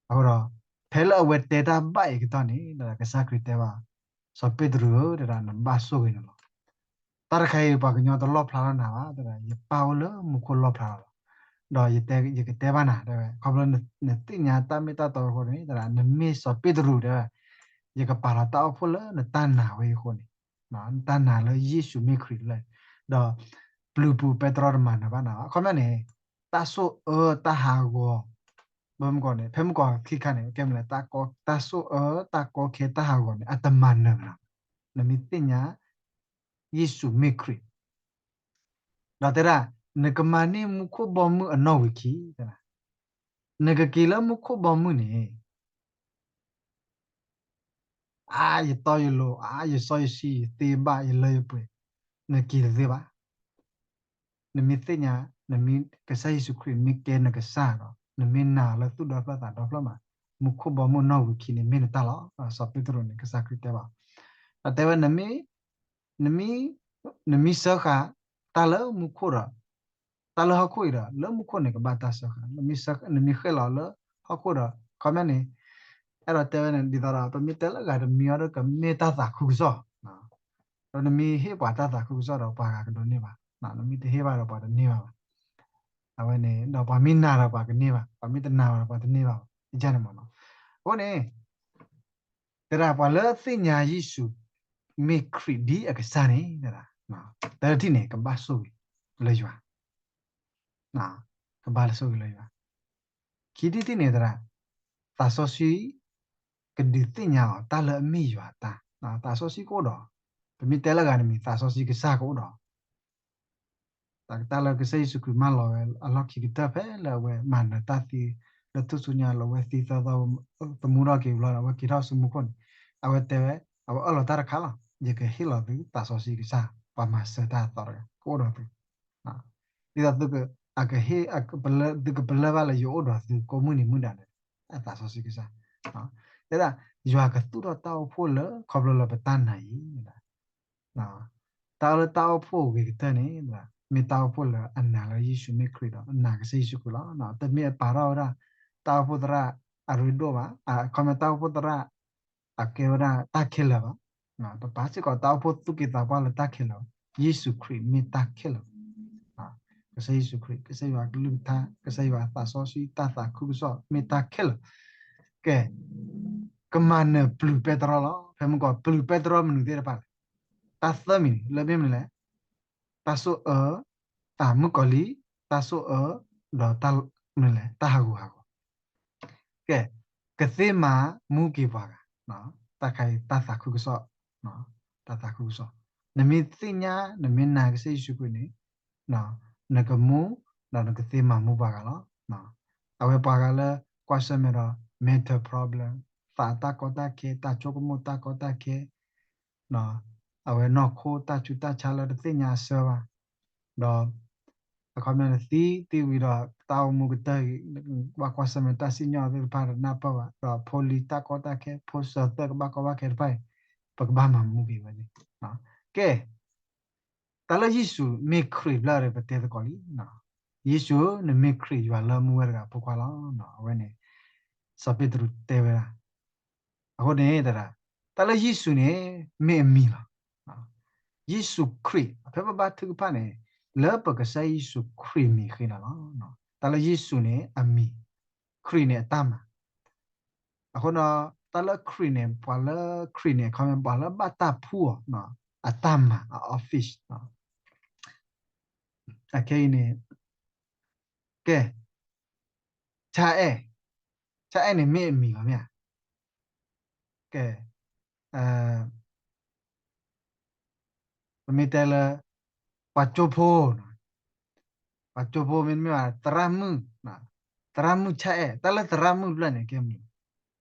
အဃိဒီး ဖဲလၢအဝဲတဲတၢ်ဘၣ်အံၤကတီၢ်န့ၣ် ကစၢ်ခရံာ်တဲဘၣ် စီၤပ့းတရူးဧၢ, တဲဒၣ် နဘၣ်ဆိၣ်ဂ့ၤန့ၣ်လီၤ. တၢ်တခါအံၤ ပှၤကညီတလီၣ်ဖျါထီၣ်နၤဘၣ်, တဲဒၣ် ယပၢ်အိၣ်လၢမူခိၣ်လီၣ်ဖျါလီၤ. ဒီးယကတဲဘၣ်နၤ တဲဝဲ, ခီဖျိနသ့ၣ်ညါတၢ်မ့ၢ်တၢ်တီအဃိန့ၣ် တဲဒၣ် နမ့ၢ်စီၤပ့းတရူး တဲဝဲ, ယကပာ်လီၤတၢ်အိၣ်ဖှိၣ်လၢနတၢ်နာ်ဝဲအံၤအဃိန့ၣ်, နတၢ်နာ်လၢယ့ၣ်ၡူးမ့ၢ်ခရံာ်လၢ, ဒီးပျုၤပူၤပဲတြီတမၤနၢၤဘၣ်နၤဘၣ်. အခီပညီန့ၣ် တၢ်ဆိၣ်အၢတၢ်ဟးဂီၤ, ဘၣ်မနုၤလဲၣ်န့ၣ် ဖဲမုၢ်ကီၢ်ခံခါန့ၣ် ကဲမနုၤလဲၣ်, တၢ်ဆိၣ်အၢတၢ်ကီခဲတၢ်ဟးဂီၤန့ၣ် အတမၤနၢၤနၤ, နမ့ၢ်သ့ၣ်ညါ ယ့ၣ်ၡူးမ့ၢ်ခရံာ် ဒီးတဲဒၣ် နကမၤန့ၢ်မူခိၣ်ဘီမုၢ်အနီၣ်ဝံာ်ခံ, နကက့ၤလၢမူခိၣ်ဘီမုၢ်န့ၣ် အါ ယတီယလိၤ, အါ ယစီယဆှံ, ယသ့ဘၣ်, ယလၢယပှဲၤ, နက့ၤတသ့ဘၣ်. နမ့ၢ်သ့ၣ်ညါ နမ့ၢ်ကစၢ်ယ့ၣ်ၡူးခရံာ်မ့ၢ်ကဲနကစၢ်ဒီး နမ့ၢ်နာ်လၢသူၣ်ဒီဖျၢၣ်သးဒီဖျၢၣ်မး, မူခိၣ်ဘီမုၢ်နီၣ်ဝံာ်ခံန့ၣ်မ့ၢ်နတၢ်လီၤ. စီၤပ့းတရူးန့ၣ် ကစၢ်ခရံာ်တဲဘၣ်, ဒီးတဲဝဲ နမ့ၢ် နမ့ၢ်စၢဃာ်တၢ်လၢမူခိၣ်ဒီး တၢ်လၢဟီၣ်ခိၣ်အံၤဒီး လၢမူခိၣ်န့ၣ် ကဘၣ်တၢ်စၢဃာ်, နမ့ၢ်ဃဲလီၤလၢဟီၣ်ခိၣ်ဒီး ခီပညီန့ၣ် အဲၣ်ဒိးတဲဝဲန့ၣ် ဒ်သိးဒီး ပမ့ၢ်တဲလၢဂၤတမံၤအံၤဒီး ကမ့ၢ်တၢ်သးခုကစီၣ်, ဒီးနမ့ၢ်ဟ့ၣ်ပှၤတၢ်သးခုကစီၣ်ဒီး ပှၤဂၤကဒိးန့ၢ်ဘၣ်, နမ့ၢ်တဟ့ၣ်ဘၣ်ဒီး ပှၤတန့ၢ်ဘၣ်ဘၣ်. အဝဲန့ၣ်ဒီး ပှၤမ့ၢ်နာ်ဒီးပှၤကန့ၢ်ဘၣ်, ပှၤမ့ၢ်တနာ်ဘၣ်ဒီး ပှၤတန့ၢ်ဘၣ်ဘၣ်, ယန့ၣ်မ့ၢ်နီၤ. အဃိန့ၣ် တဲဒၣ်ပှၤလၢသ့ၣ်ညါယ့ၣ်ၡူး မ့ၢ်ခရံာ်ဒ်အကစၢ်န့ၣ် တဲဒၣ် တၢ်ထံၣ်န့ၣ် ကဘၣ်ဆိၣ်ဂ့ၤလၢယွၤ, ကဘၣ်လၢဆိၣ်ဂ့ၤလၢယွၤ. ခံထံၣ်တထံၣ်န့ၣ် တဲဒၣ် သးစီဆှံ ကဒုးသ့ၣ်ညါအီၤ တၢ်လၢအမ့ၢ်ယွၤတၢ်, သးစီဆှံကအိၣ်ဒီး, ပမ့ၢ်တဲလၢဂၤတမံၤ သးစီဆှံကစၢ်ကအိၣ်ဒီး တၢ်လၢကစၢ်ယ့ၣ်ၡူးခရံာ်မၢလီၤဝဲအလီၢ်ခံကတၢၢ် ဖဲလၢအဝဲမၤနၢၤတၢ်သံ လၢထူၣ်စုညါလၢအဝဲသံသၢသီ သမူထီၣ်က့ၤဘျီဒီး အဝဲက့ၤထီၣ်ဆူမူခိၣ်န့ၣ်, အဝဲတဲဝဲ, အဝဲအၢၣ်လီၤတၢ်တခါလီၤ, ယကဟ့ၣ်လီၤသုသးစီဆှံကစၢ် ပှၤမၤစၢၤတၢ်အသီတဂၤ ကအိၣ်ဒီးသု, ဒ်သိးသုက, အကဟ့ၣ်, သုကပလၢၢ်ဘၣ်လၢယအိၣ်ဒီးသုကိးမုၢ်နံၤမုၢ်ဒါန့ၣ်, အသးစီဆှံကစၢ်, တဲဒၣ် ယွၤကသူၣ်ထီၣ်တၢ်အိၣ်ဖှိၣ်လၢ ခီဖျိလၢပတၢ်နာ်အံၤ တၢ်လၢတၢ်အိၣ်ဖှိၣ်အဂ့ၤကတၢၢ်န့ၣ်, မ့ၢ်တၢ်အိၣ်ဖှိၣ်လၢအနာ်လၢယ့ၣ်ၡူးမ့ၢ်ခရံာ်ဒီး အနာ်ကစၢ်ယ့ၣ်ၡူးခရံာ်လီၤ. တမ့ၢ်အပာ်ထီၣ်ဝဲဒၣ် တၢ်အိၣ်ဖှိၣ်သရၣ်အရ့ဒိၣ်ဘၣ်, အခီပညီတၢ်အိၣ်ဖှိၣ်သရၣ် အကဲဝဲဒၣ်တၢ်ခဲလၢာ်ဘၣ်, တပာ်စ့ၢ်ကီးတၢ်အိၣ်ဖှိၣ်သူၣ်က့သးပှၢ်လၢတၢ်ခဲလၢာ်ဘၣ်, ယ့ၣ်ၡူးခရံာ်မ့ၢ်တၢ်ခဲလၢာ်ဘၣ်. ကစၢ်ယ့ၣ်ၡူးခရံာ်, ကစၢ်ယွၤအကလုၢ်ကထါ, ကစၢ်ယွၤအသးစီဆှံ, တၢ်သးခုကစီၣ် မ့ၢ်တၢ်ခဲလၢာ်, ကဲ ကမၤနၢၤပျုၤပဲတြီလီၤ. ဖဲမုၢ်ကီး ပျုၤပဲတြီမနုၤသ့ၣ်တဖၣ်လဲၣ်, တၢ်သၢမံၤန့ၣ် လၢမ့ၢ်မနုၤလဲၣ်, တၢ်ဆိၣ်အၢ, တၢ်မုၣ်ကီၤလံၢ်, တၢ်ဆိၣ်အၢ, ဒီးတၢ်မနုၤလဲၣ်, တၢ်ဟးဂူာ်ဟးဂီၤ ကဲ, ကသ့မၤမူက့ၤပှၤဂၤ, တၢ်ခါအံၤ တၢ်သးခုကစီၣ်, တၢ်သးခုကစီၣ်, နမ့ၢ်သ့ၣ်ညါ နမ့ၢ်နာ်ကစၢ်ယ့ၣ်ၡူးခရံာ်န့ၣ်, နကမူ, ဒီးနကသ့မၤမူပှၤဂၤလီၤ. အဝဲပှၤဂၤလၢ ကွၢ်ဆၢၣ်မဲာ်ဒီး mental problem, သးတၢ်ကီတၢ်ခဲ, တၢ်ဆိကမိၣ်တၢ်ကီတၢ်ခဲ, အဝဲနီၢ်ခိတၢ်ဆူးတၢ်ဆါလၢတသ့ၣ်ညါအဆၢဘၣ်, ဒီး အခီပညီနသံသံဝံၤဒီး တၢ်အိၣ်မူကတၢၢ်အံၤ ဘၣ်ကွၢ်ဆၢၣ်မဲာ်တၢ်စံၣ်ညီၣ်သ့ၣ်တဖၣ် တနၢ်ပၢၢ်ဘၣ်, ဒီးဖိလံၤတၢ်ကီတၢ်ခဲ ဖိစၢၤသၢကဘၣ်ကီဘၣ်ခဲတဖၣ်အံၤ ပကဘၣ်မၤမူက့ၤဝဲန့ၣ်, ကဲ တၢ်လၢယ့ၣ်ၡူးမ့ၢ်ခရံာ်ဘျီဒီး ပတဲသကိးလံ, ယ့ၣ်ၡူး နမ့ၢ်ခရံာ်ယွၤလၢမူဝဲတဂၤအဖိခွါလီၤ. အဝဲန့ၣ် စီၤပ့းတရူးတဲဝဲဒၣ်, အဃိန့ၣ် တဒၣ် တၢ်လၢယ့ၣ်ၡူးန့ၣ် မ့ၢ်အမံၤလီၤ. ယ့ၣ်ၡူးခရံာ် ဖဲပဘါထုကဖၣ်န့ၣ် လၢပကစၢ်ယ့ၣ်ၡူးခရံာ်မံၤဃ့နၤလီၤ. တၢ်လၢယ့ၣ်ၡူးန့ၣ် အမံၤ, ခရံာ်န့ၣ်အတၢ်မၤ. အဃိဒီး တၢ်လၢခရံာ်န့ၣ် ပှၤလၢခရံာ်န့ၣ် အခီပညီ ပှၤလၢဘၣ်တၢ်ဖှူအီၤ အတၢ်မၤ အ office အခဲအံၤန့ၣ် ကဲ ဆါအဲၣ်, ဆါအဲၣ်န့ၣ်မ့ၢ်အမံၤလီၤမ့ၢ်ဧါ. ကဲ ပမ့ၢ်တဲလၢ ပှၤကၠိဖိ, ပှၤကၠိဖိမ့တမ့ၢ်ဘၣ် သရၣ်မုၣ်, သရၣ်မုၣ်ဆါအဲၣ်, တၢ်လၢသရၣ်မုၣ်တဖျၢၣ်န့ၣ် ကဲမနုၤ,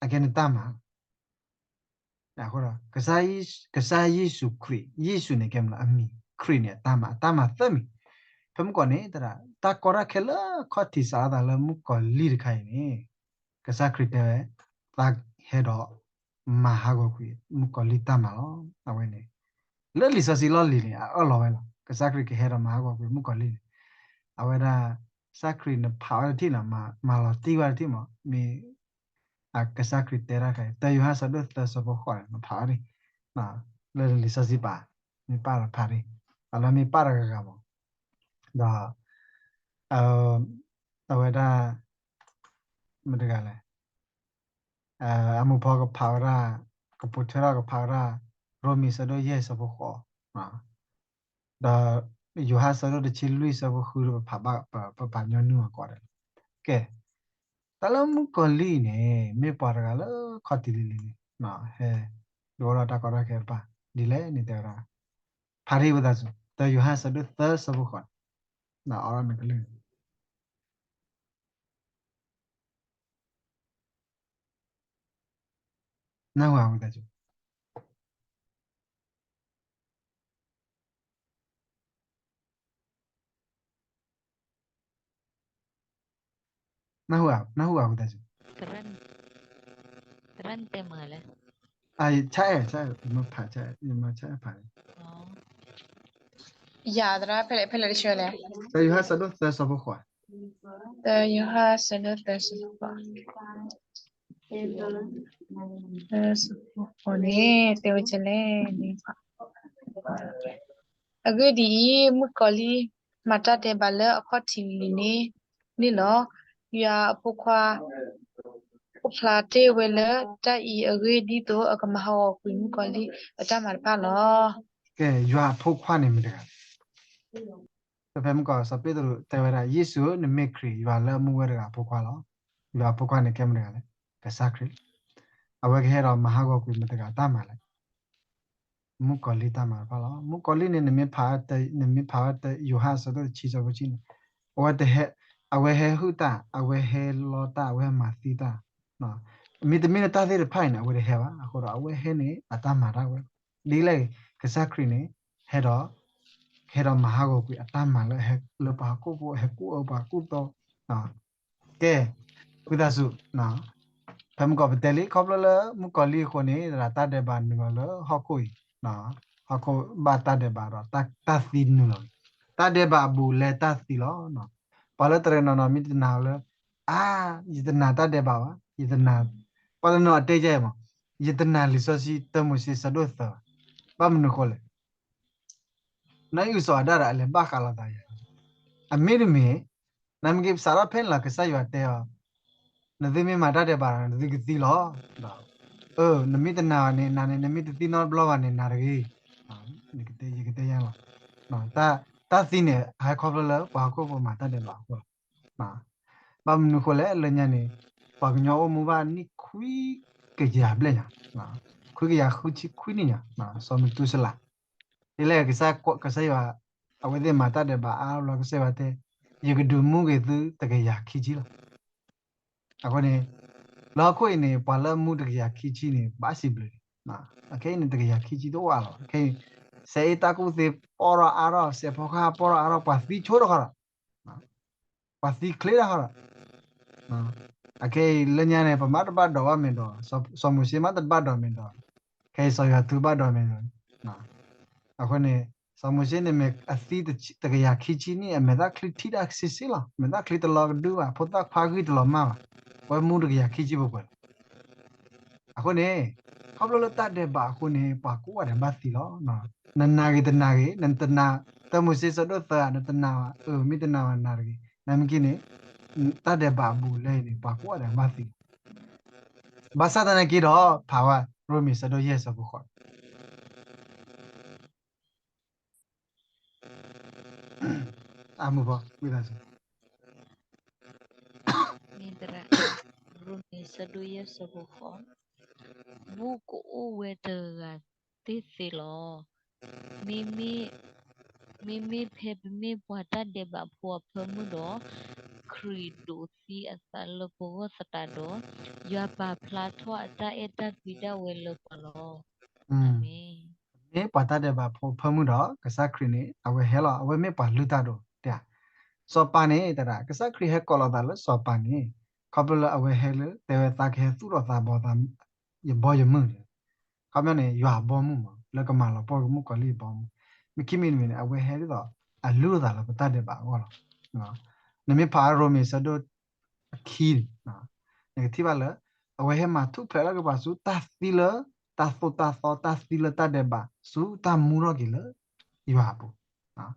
အကဲန့ၣ်တၢ်မၤ အဃိဒီး ကစၢ်ယ့ၣ်ၡူးခရံာ်, ယ့ၣ်ၡူးန့ၣ်ကဲမနုၤအမံၤ, ခရံာ်န့ၣ်အတၢ်မၤ, အတၢ်မၤသၢမံၤ. ဖဲမုၢ်ကီၢ်န့ၣ် တဒၣ် တၢ်ကီတၢ်ခဲလၢခီၣ်ထံးစးထီၣ်သးလၢမုၣ်ကီၤလံၢ်တခါအံၤန့ၣ် ကစၢ်ခရံာ်တဲဝဲ သးဟဲဒီးမၤဟးဂီၤကွံာ်မုၣ်ကီၤလံၢ်တၢ်မၤလီၤ. အဝဲန့ၣ် လၢလံာ်စီဆှံလီၢ်လံၤန့ၣ် အအၢၣ်လီၤဝဲလီၤ. ကစၢ်ခရံာ်ကဟဲဒီးမၤဟးဂီၤကွံာ်မုၣ်ကီၤလံၢ်န့ၣ် အဝဲဒၣ် ကစၢ်ခရံာ်နဖးဝဲတထံၣ်နီၤ, မၤလီၤတံၢ်ဝဲတထံၣ်မး, မ့ၢ် ကစၢ်ခရံာ်တဲတၢ်ခါအံၤ တၢယိၤဟၣ်ဆၢဒိၣ်သၢဆၢဖိဃိးန့ၣ် နဖးဝဲန့ၣ် လၢလံာ်စီဆှံပာ်, မ့ၢ်ပာ်ဒီးဖးန့ၣ်, အလၢမ့ၢ်ပာ်တဂၤဂၤမး, ဒီး အဝဲဒၣ် မတၤတဂၤလဲၣ်, အမိၢ်ဖီကဖးဝဲဒၣ်, ကပိာ်ထွဲထီၣ်ကဖးဝဲဒၣ် ရိမ့ၤဆၢဒိၣ်ယဲၢ်ဆၢဖိဃိး, ဒီးယိၤဟၣ်ဆၢဒိၣ်တဆံလွံၢ်ဆၢဖိဃု ပဖးဘၣ်, ပဖးညီနုၢ်အီၤကိးဂၤဒဲးလီၤ. ကဲ, တၢ်လၢမုၣ်ကီၤလံၢ်န့ၣ် မ့ၢ်ပှၤတဂၤလၢခီၣ်ထံးလံၤလံၤန့ၣ် ဟဲ ဒိၣ်ထီၣ်တၢ်ကီတၢ်ခဲတဖၣ် ဒ်လဲၣ်န့ၣ် တဲဝဲဒၣ်, ဖးထံၣ်ဝဲသးစူၤ တၢယိၤဟၣ်ဆၢဒိၣ်သၢဆၢဖိဃိးန့ၣ်, အီၣ်ထီၣ်နကလုၢ် နၢ်ဟူဧါဝံသးစူၤ, နၢ်ဟူဧါ, နၢ်ဟူဧါဝံသးစူၤ, ဆၣ်အဲၣ်, ဆၣ်အဲၣ်, ယမၤဆၣ်အဲၣ်ဖးန့ၣ်, ယၤသရၣ် ဖဲလဲၣ် ဖဲလဲၣ်တဆၢလဲၣ်. တၢယိၤဟၣ်ဆၢဒိၣ်သၢဆၢဖိဃိး. တၢယိၤဟၣ်ဆၢဒိၣ်သၢဆၢဖိဃိး. သၢဆၢဖိဃိးန့ၣ် တဲဝဲဒ်လဲၣ်န့ၣ်, အဂ့ၢ်ဒ်အံၤ, မုၣ်ကီၤလံၢ်မၤတၢ်ဒဲးဘးလၢအခီၣ်ထံးလံၤန့ၣ်န့ၣ်လီၤ. ယွၤအဖိခွါ အိၣ်ဖျါတ့ၢ်ဝဲလၢတၢ်အံၤအဂ့ၢ် ဒ်သိးအကမၤဟးဂီၤကွံာ်မုၣ်ကီၤလံၢ်အတၢ်မၤတဖၣ်လီၤ. ကဲ, ယွၤအဖိခွါန့ၣ်မ့ၢ်တဂၤလဲၣ်. ဖဲမုၢ်ကီၤ စီၤပ့းတရူးတဲဝဲဒၣ် ယ့ၣ်ၡူးဧၢ, နမ့ၢ်ခရံာ် ယွၤလၢအမူဝဲတဂၤအဖိခွါလီၤ. ယွၤအဖိခွါန့ၣ်ကဲမ့ၢ်တဂၤလဲၣ်, ကစၢ်ခရံာ်လီၤ. အဝဲကဟဲဒီးမၤဟးဂီၤကွံာ်မတၤတဂၤအတၢ်မၤလဲၣ်. မုၣ်ကီၤလံၢ်တၢ်မၤတဖၣ်လီၤ. မုၣ်ကီၤလံၢ်န့ၣ် နမ့ၢ်ဖး, နမ့ၢ်ဖးဝဲတၢယိၤဟၣ်အဆၢဒိၣ်တဆံအဆၢဖိတဆံန့ၣ်, အဝဲတဟဲ, အဝဲဟဲဟုၣ်တၢ်, အဝဲဟဲလီတၢ်, အဝဲဟဲမၤသံတၢ်, မ့တမ့ၢ်လၢတၢ်သ့ၣ်တဖၣ်အံၤန့ၣ် အဝဲတဟဲဘၣ်. အဃိဒီးအဝဲဟဲန့ၣ် အတၢ်မၤတၢ်ဝဲ, ဒ်လဲၣ်ဂ့ၤ ကစၢ်ခရံာ်န့ၣ် ဟဲဒီး, ဟဲဒီးမၤဟးဂီၤကွံာ်အတၢ်မၤလၢ လၢပှၤဟီၣ်ခိၣ်ဖိ ဟဲကူၣ်အၢပှၤကူၣ်သီ ကဲ, ဝံသးစူၤ, ဖဲမုၢ်ကီၤပတဲလံ ခီဖျိလၢမုၣ်ကီၤလံၢ်အဃိန့ၣ် တၢ်ဒဲးဘးနုာ်လီၤလၢဟီၣ်ခိၣ်အံၤ, ဟီၣ်ခိၣ်ဘၣ်တၢ်ဒဲးဘးဒီး တၢ်သံနုာ်လီၤ. တၢ်ဒဲးဘးအဘူးအလဲတၢ်သံလီၤ. ပှၤလၢတရံးနီၢ်နီၢ်မ့ၢ်တနာ်လၢ, အါ, ယတနာ်တၢ်ဒဲးဘးဘၣ်, ယတနာ်, ပှၤတနီၤအတဲယဲမး, ယတနာ်လံာ်စီဆှံတၢမိၤၡ့ဆၢဒိၣ်သၢဘၣ်. ဘၣ်မနုၤဃိလဲၣ် နအုၣ်စီၤအၤဒၣ်ဒီးအလဲၤဘၣ်ဃးလိာ်သးယၤ, အမ့တမ့ၢ်, နမ့ၢ်က့ၤစးထီၣ်ဖဲန့ၣ်လီၤ ကစၢ်ယွၤတဲအီၤ, နသုမ့ၢ်မၤတၢ်ဒဲးဘးဒီး နသုကသံလီၤ. နမ့ၢ်တနာ်ဘၣ်န့ၣ် နန့ၣ် နမ့ၢ်တသံနီတဘျီဘၣ်န့ၣ် နၤတဂ့ၤ, ယကတဲယဲလီၤ. တၢ်သံန့ၣ် ဟဲခီဖျိလၢပှၤဟီၣ်ခိၣ်ဖိမၤတၢ်ဒဲးဘးအဃိလီၤ. ဘၣ်မနုၤဃိလဲၣ် လၢညါန့ၣ် ပှၤကညီအိၣ်မူဘၣ်နံၣ်ခွံကယၤဘျဲၣ်ညါ, ခွံကယၤဃုဆံခွံနံၣ်ညါ, စီၤမသူစလး, ဒ်လဲၣ် ကစၢ်ယွၤ, အဝဲသ့ၣ်မၤတၢ်ဒဲးဘးအါဘျီ ကစၢ်ယွၤတဲ, ယကဒုးမူက့ၤသုတကယၤခံဆံလီၤ. အဃိန့ၣ်, လၢဟီၣ်ခိၣ်အံၤန့ၣ် ပှၤလၢအမူတကယၤခံဆံန့ၣ် ဘၣ်စံးဘျုး, အခဲအံၤန့ၣ် တကယၤခံဆံတအိၣ်အါလီၤ. ခဲအံၤ စဲအ့ၣ်တၢ်ကူၣ်သ့ပီၣ်ထီၣ်အါထီၣ်, စဲးဖီကဟၣ်ပီၣ်ထီၣ်အါထီၣ်, ပှၤသံဆိတခီဒီး ပှၤသံချ့တခီဒီး, အခဲအံၤလၢညါန့ၣ် ပမ့ၢ်တဘၣ်ဒိးဘၣ်မ့ၢ်ဒီး, စီၤမိၤၡ့မ့ၢ်တဘၣ်ဒိးမ့ၢ်ဒီး, ခဲအံၤစီၤယွၤထူဘၣ်ဒိးမ့ၢ်ဒီး, အဃိန့ၣ်, စီၤမိၤၡ့န့ၣ်မ့ၢ်အသံတကယၤခံဆံနံၣ် အမဲာ်သၣ်ချံထံၣ်တၢ်ဆ့ဆ့လီၤ. မဲာ်သၣ်ချံတလီၤကဒုဘၣ်, ဖိသၣ်ခွါဂံၢ်တလီၤမၢ်ဘၣ်, အဝဲမူတကယၤခံဆံပှဲၤပှဲၤလီၤ. အဃိန့ၣ်, ခီဖျိလၢတၢ်ဒဲးဘးအဃိန့ၣ် ပှၤကိးဂၤဒဲးဘၣ်သံလီၤ. နနာ်ဂ့ၤတနာ်ဂ့ၤ, နတနာ်, တၢမိၤၡ့ဆၢဒိၣ်သၢ နတနာ်ဘၣ်, အမ့ၢ်တနာ်ဘၣ်နာ်တဂ့ၤ, နမ့ၢ်က့ၤန့ၣ်, တၢ်ဒဲးဘးအဘူးအလဲအံၤန့ၣ် ပှၤကိးဂၤဒဲးဘၣ်သံလီၤ. ဘၣ်ဆၣ်သနာ်က့ဒီး ဖးဝဲ ရိမ့ၤဆၢဒိၣ်ယဲၢ်ဆၢဖိဃိး အမုၢ်ဘီ, ဝံသးစူၤ, ရိမ့ၤဆၢဒိၣ်ယဲၢ်ဆၢဖိဃိး, ဘူးကအိၣ်ဝဲတဂၤသ့ၣ်သ့လီၤ. မ့မ့ၢ်, မ့မ့ၢ်ဖဲပမ့ၢ်ပှၤတၢ်ဒဲးဘးဖိအဖၢမုၢ်ဒီး, ခရံာ်ဒိးသံအသးလၢပဂီၢ်သတးဒီး, ယွၤပာ်ဖျါထီၣ်အတၢ်အဲၣ်တၢ်ကွံဒၣ်ဝဲလၢပှၤလီၤ. အၤမ့ၣ်. မ့ၢ်ပှၤတၢ်ဒဲးဘးဖိဖၢမုၢ်ဒီး ကစၢ်ခရံာ်န့ၣ် အဝဲဟဲလီၤ, အဝဲမ့ၢ်ပှၤလုၢ်တၢ်ဒိၣ်တဲ, စီၤပၤန့ၣ် တဒၣ် ကစၢ်ခရံာ်ဟဲကိးလီၤသးလၢစီၤပၤန့ၣ်, ခီဖျိလၢအဝဲဟဲလၢ တဲဝဲသးကဟဲသူၣ်ထီၣ်သးဘီသး ယဘီယမုၢ်န့ၣ်, ခီပညီန့ၣ် ယွၤအဘီမုၢ်မး လၢကမၤလီၤပှီၢ်က့ၤမုၣ်ကီၤလံၢ်အဘီမုၢ်, မ့ၢ်ခံမံၤတမံၤန့ၣ် အဝဲဟဲဒ်သိး အလုၢ်အသးလၢပတၢ်ဒဲးဘးအဂီၢ်လီၤ. နမ့ၢ်ဖးရိမ့ၤဆၢဒိၣ် ခံန့ၣ်, နကထံၣ်ဘၣ်လၢ အဝဲဟဲမၤထူၣ်ဖျဲးထီၣ်က့ၤပှၤဆူတၢ်သံလၢ တၢ်သိၣ်တၢ်သီ တၢ်သံလၢတၢ်ဒဲးဘး ဆူတၢ်မူထီၣ်က့ၤလၢ ယွၤအပူၤ.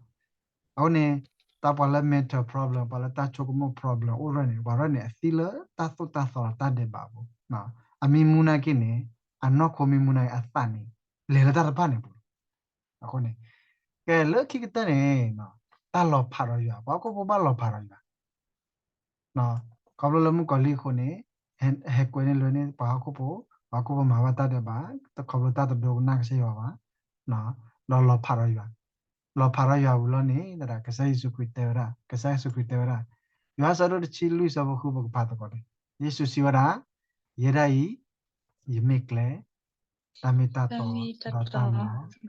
အဃိန့ၣ် တၢ်ပှၤလၢ mental problem ပှၤလၢတၢ်ဆိကမိၣ် problem အိၣ်ရၢၢ်န့ၣ် ပှၤရၢၢ်န့ၣ် အသံလၢတၢ်သိၣ်တၢ်သီဒီးတၢ်ဒဲးဘးအပူၤ, အမံမူနာ်က့န့ၣ် အနီၢ်ခိမံမူနာ်က့ အသးန့ၣ် လဲၤလၢတၢ်တဖၣ်န့ၣ်အပူၤလီၤ. အဃိန့ၣ် ကဲလၢခံကတၢၢ်န့ၣ် တၢ်လီၤဖးဒီးယွၤ, ပှၤဟီၣ်ခိၣ်ဖိဘၣ်လီၤဖးဒီးယွၤ ခီဖျိလၢမုၣ်ကီၤလံၢ်အဃိန့ၣ် ဟဲကွဲန့ၢ်လွဲန့ၢ်ပှၤဟီၣ်ခိၣ်ဖိ, ပှၤဟီၣ်ခိၣ်ဖိမၤဘၣ်တၢ်ဒဲးဘး တခီဖျိတၢ်တဒိကနၣ်ကစၢ်ယွၤဘၣ်, ဒီးလီၤဖးဒီးယွၤ, လီၤဖးဒီးယွၤဝံၤလီၤန့ၣ် ကစၢ်ယ့ၣ်ၡူးခရံာ်တဲဝဲဒၣ်, ကစၢ်ယ့ၣ်ၡူးခရံာ်တဲဝဲဒၣ်, ယိၤဟၣ်ဆၢဒိၣ်တဆံလွံၢ်ဆၢဖိဃု ပကဖးသကိးန့ၣ်, ယ့ၣ်ၡူးစံးဝဲဒၣ်, ယဲဒၣ်အံၤ ယမ့ၢ်ကျဲ, တၢ်မ့ၢ်တၢ်တီ, ဒီးတၢ်မူလီၤ.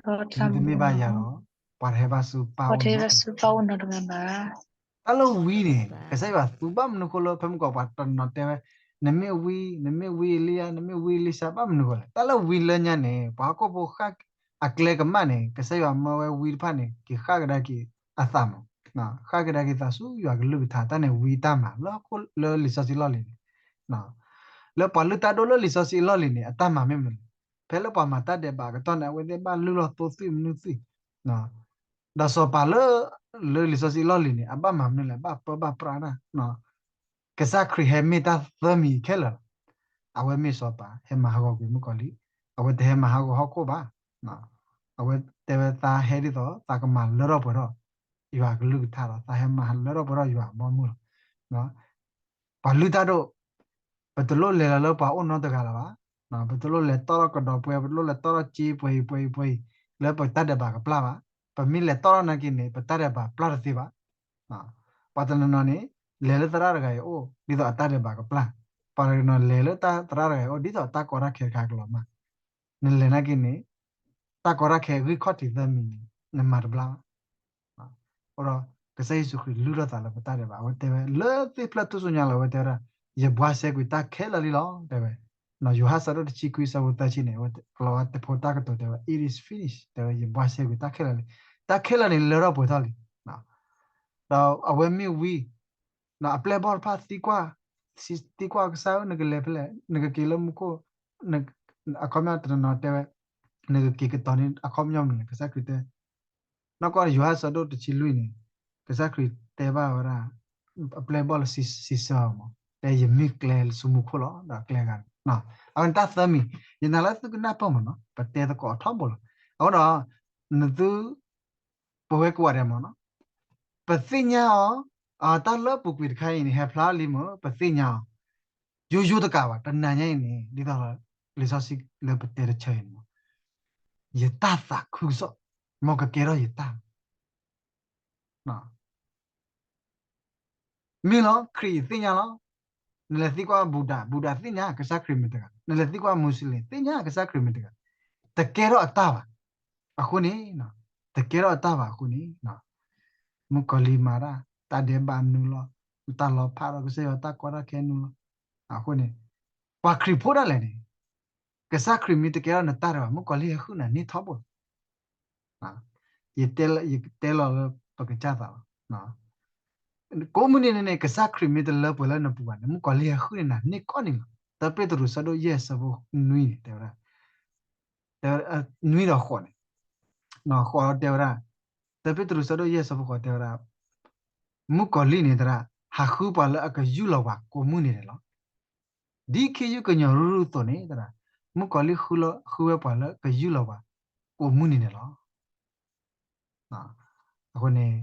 မ့တမ့ၢ်ဘၣ်ယၤဒီး, ပှၤတဟဲဘၣ်ဆူပၢ်အိၣ်နီတဂၤဘၣ်. တၢ်လၢဝံၤန့ၣ် ကစၢ်ယွၤသူဘၣ်မနုၤဃိလၢ ဖဲမုၢ်ကီၤပှၤတနီၤတဲဝဲ, နမ့ၢ်ဝံ, နမ့ၢ်ဝံအ့လံယၤ, နမ့ၢ်ဝံအ့လံၡါ, ဘၣ်မနုၤဃိလဲၣ်. တၢ်လၢဝံလၢညါန့ၣ် ပှၤဟီၣ်ခိၣ်ဖိဃၣ်, အကျဲကမၣ်န့ၣ် ကစၢ်ယွၤမၢဝဲဝံတဖၣ်န့ၣ် က့ၤဃၣ်ကဒါက့ၤအသးမး, ဃၣ်ကဒါက့ၤသးဆူယွၤကလုၢ်ကထါ တၢ်န့ၣ်ဝံတၢ်မၤလၢဟီၣ်ခိၣ်လၢလံာ်စီဆှံလီၢ်လံၤန့ၣ်, လၢပှၤလုၢ်တၢ်ဒိၣ်လၢလံာ်စီဆှံအလီၢ်လံၤန့ၣ် အတၢ်မၤမ့ၢ်မနုၤလဲၣ်. ဖဲလၢပှၤမၤတၢ်ဒဲးဘးအကတီၢ်န့ၣ် အဝဲသ့ၣ်ဘၣ်လုၢ်လီၢ်သိသွံၣ်မနုၤသွံၣ်, ဒီးစီၤပၤလၢ လၢလံာ်စီဆှံအလီၢ်လံၤန့ၣ် အဘၣ်မၤမနုၤလဲၣ်, ဘၣ်ပၢဘၣ်ပြးတၢ်, ကစၢ်ခရံာ်ဟဲမ့ၢ်တၢ်သၢမံၤခဲလၢာ်လီၤ. အဝဲမ့ၢ်စီၤပၤ ဟဲမၤဟးဂီၤကွံာ်မုၣ်ကီၤလံၢ်, အဝဲတဟဲမၤဟးဂီၤဟီၣ်ခိၣ်ဘၣ်, အဝဲတဲဝဲသးဟဲဒ်သိး သးကမၤလၢထီၣ်ပှဲၤထီၣ် ယွၤကလုၢ်ကထါဒီး သးဟဲမၤလၢထီၣ်ပှဲၤထီၣ်ယွၤအဘီအမုၢ်လီၤ. ပှၤလုၢ်တၢ်ဒိၣ်, ပတလိၣ်လဲၤလီၤလၢပှၤအိၣ်နီတဂၤလၢၤဘၣ်, ပတလိၣ်လဲၤတီၢ်ထီၣ်ကဒီးပှဲၤ, ပတလိၣ်လဲၤတီၢ်ထီၣ်စ့ပှဲၤအံၤပှဲၤအံၤပှဲၤအံၤ လၢပတၢ်ဒဲးဘးကပျၢ်ဘၣ်. ပမ့ၢ်လဲၤတီၢ်ထီၣ်နာ်က့န့ၣ် ပတၢ်ဒဲးဘးပျၢ်တသ့ဘၣ်. ပှၤတနီၤနီၤန့ၣ် လဲၤလၢသရၣ်တဂၤအံၤအိၣ် ဒ်သိးအတၢ်ဒဲးဘးကပျၢ်, ပှၤတနီၤလဲၤလၢသရၣ်တဂၤအံၤအိၣ် ဒ်သိးအတၢ်ကီတၢ်ခဲတခါကလီၤမၢ်. နလဲၤနာ်က့န့ၣ် တၢ်ကီတၢ်ခဲဂံၢ်ခီၣ်ထံးသၢမံၤန့ၣ် နမၤတဘျါဘၣ်. အဃိဒီး ကစၢ်ယ့ၣ်ၡူးခရံာ်လုၢ်ထီၣ်သးလၢပတၢ်ဒဲးဘး အဝဲတဲဝဲ လၢသ့ၣ်ဖျၢၣ်ထူၣ်စုညါလီၤ အဝဲတဲဝဲဒၣ် ယဘှါရှဲကွံာ်တၢ်ခဲလၢာ်လံလီၤ တဲဝဲ. ယိၤဟၣ်ဆၢဒိၣ်တဆံခွံဆၢဖိသၢဆံန့ၣ် အဝဲကျိးဝဲတဖိတၢ်ကတိၤတဲဝဲ It is finished တဲဝဲ ယဘှါရှဲကွံာ်တၢ်ခဲလၢာ်လံ. တၢ်ခဲလၢာ်န့ၣ်လၢထီၣ်ပှဲၤထီၣ်လံ. ဒီးအဝဲမ့ၢ်ဝံ ဒီးအပျဲၢ်ဘီၣ်တဖၣ်သံကွၢ်, သံကွၢ်ကစၢ်ဧၢ နကလဲၤဖဲလဲၣ်, နကက့ၤလၢမူခိၣ်, အခီပညီတနီၤနီၤတဲဝဲ နကက့ၤကတီၤန့ၢ်အခီပညီမနုၤလဲၣ်. ကစၢ်ခရံာ်တဲ, နီၢ်ကီၢ်ယိၤဟၣ်ဆၢဒိၣ်တဆံလွံၢ်န့ၣ် ကစၢ်ခရံာ်တဲဘၣ်ဝဲဒၣ် အပျဲၢ်ဘီၣ်လၢစံးဆၢအီၤမး တဲယမ့ၢ်ကျဲလၢဆူမူခိၣ်လီၤ ဒီးကျဲဂၤန့ၣ်. အဝဲန့ၣ်တၢ်သၢမံၤ ယနာ်လၢသုကနၢ်ပၢၢ်မးနီၤ ပတဲသကိးအထီဘိလီၤ. အဃိဒီး နသု ပဝဲကိးဂၤဒဲးမးနီၤ ပသ့ၣ်ညါအီၤ, တၢ်လၢအပူၤကွံာ်တခါအံၤန့ၣ် ဟဲဖျါလံမး ပသ့ၣ်ညါအီၤ, ယိယိတကးဘၣ် တနၤညါအံၤန့ၣ် ဒ်သိးလံာ်စီဆှံလၢပတဲတဆၢအံၤန့ၣ်မး ယတၢ်သးခုကစီၣ် မ်ကကဲထီၣ်ယတၢ် မ့ၢ်လီၤ ခရံာ်အံၤသ့ၣ်ညါလီၤ. နလဲၤသံကွၢ်ဘူဒၤ ဘူဒၤသ့ၣ်ညါ ကစၢ်ခရံာ်မ့ၢ်တဂၤ, နလဲၤသံကွၢ်မူးစလ့ၣ် သ့ၣ်ညါ ကစၢ်ခရံာ်မ့ၢ်တဂၤ, တကဲထီၣ်အတၢ်ဘၣ်. အဃိန့ၣ် တကဲထီၣ်အတၢ်ဘၣ်အဃိန့ၣ် မုၣ်ကီၤလံၢ်မၤတၢ် တၢ်ဒဲးဘးနုာ်လီၤ, တၢ်လီၤဖးဒီးကစၢ်ယွၤတၢ်ကီတၢ်ခဲနုာ်လီၤ. အဃိန့ၣ် ပှၤခရံာ်ဖိဒၣ်လဲာ်န့ၣ် ကစၢ်ခရံာ်မ့ၢ်တကဲထီၣ်နတၢ်ဒီး မုၣ်ကီၤလံၢ်ဟဲဟုၣ်နၤန့ၢ်ထီဘိလီၤ. ယတဲလီၤလၢပကစၢ်သးလီၤ. ကိးမုၢ်နံၤန့ၣ်န့ၣ် ကစၢ်ခရံာ်မ့ၢ်တလၢပှဲၤလၢနပူၤဘၣ်န့ၣ် မုၣ်ကီၤလံၢ်ဟဲဟုၣ်န့ၢ်နၤန့ၢ်ကိးနံၤလီၤ. တၢ်ပ့းတရူးဆၢဒိၣ်ယဲၢ်ဆၢဖိနွံန့ၣ် တဲဝဲဒၣ် တဲဝဲ နွံဒီးဃိးန့ၣ်, ဃိးတဲဝဲဒၣ်, တၢ်ပ့းတရူးဆၢဒိၣ်ယဲၢ်ဆၢဖိဃိးတဲဝဲဒၣ်, မုၣ်ကီၤလံၢ်န့ၣ်သရၣ် ဟးဃုပှၤလၢအကယူၢ်လီၤပှၤကိးမုၢ်နံၤန့ၣ်လီၤ. ဒ်ခ့ယုၢ်ကညီၤရုၢ်ရုၢ်အသိးန့ၣ်သရၣ် မုၣ်ကီၤလံၢ်ဃုလီၤ ဃုဝဲပှၤလၢကယူၢ်လီၤပှၤ ကိးမုၢ်နံၤန့ၣ်လီၤ. အဃိန့ၣ်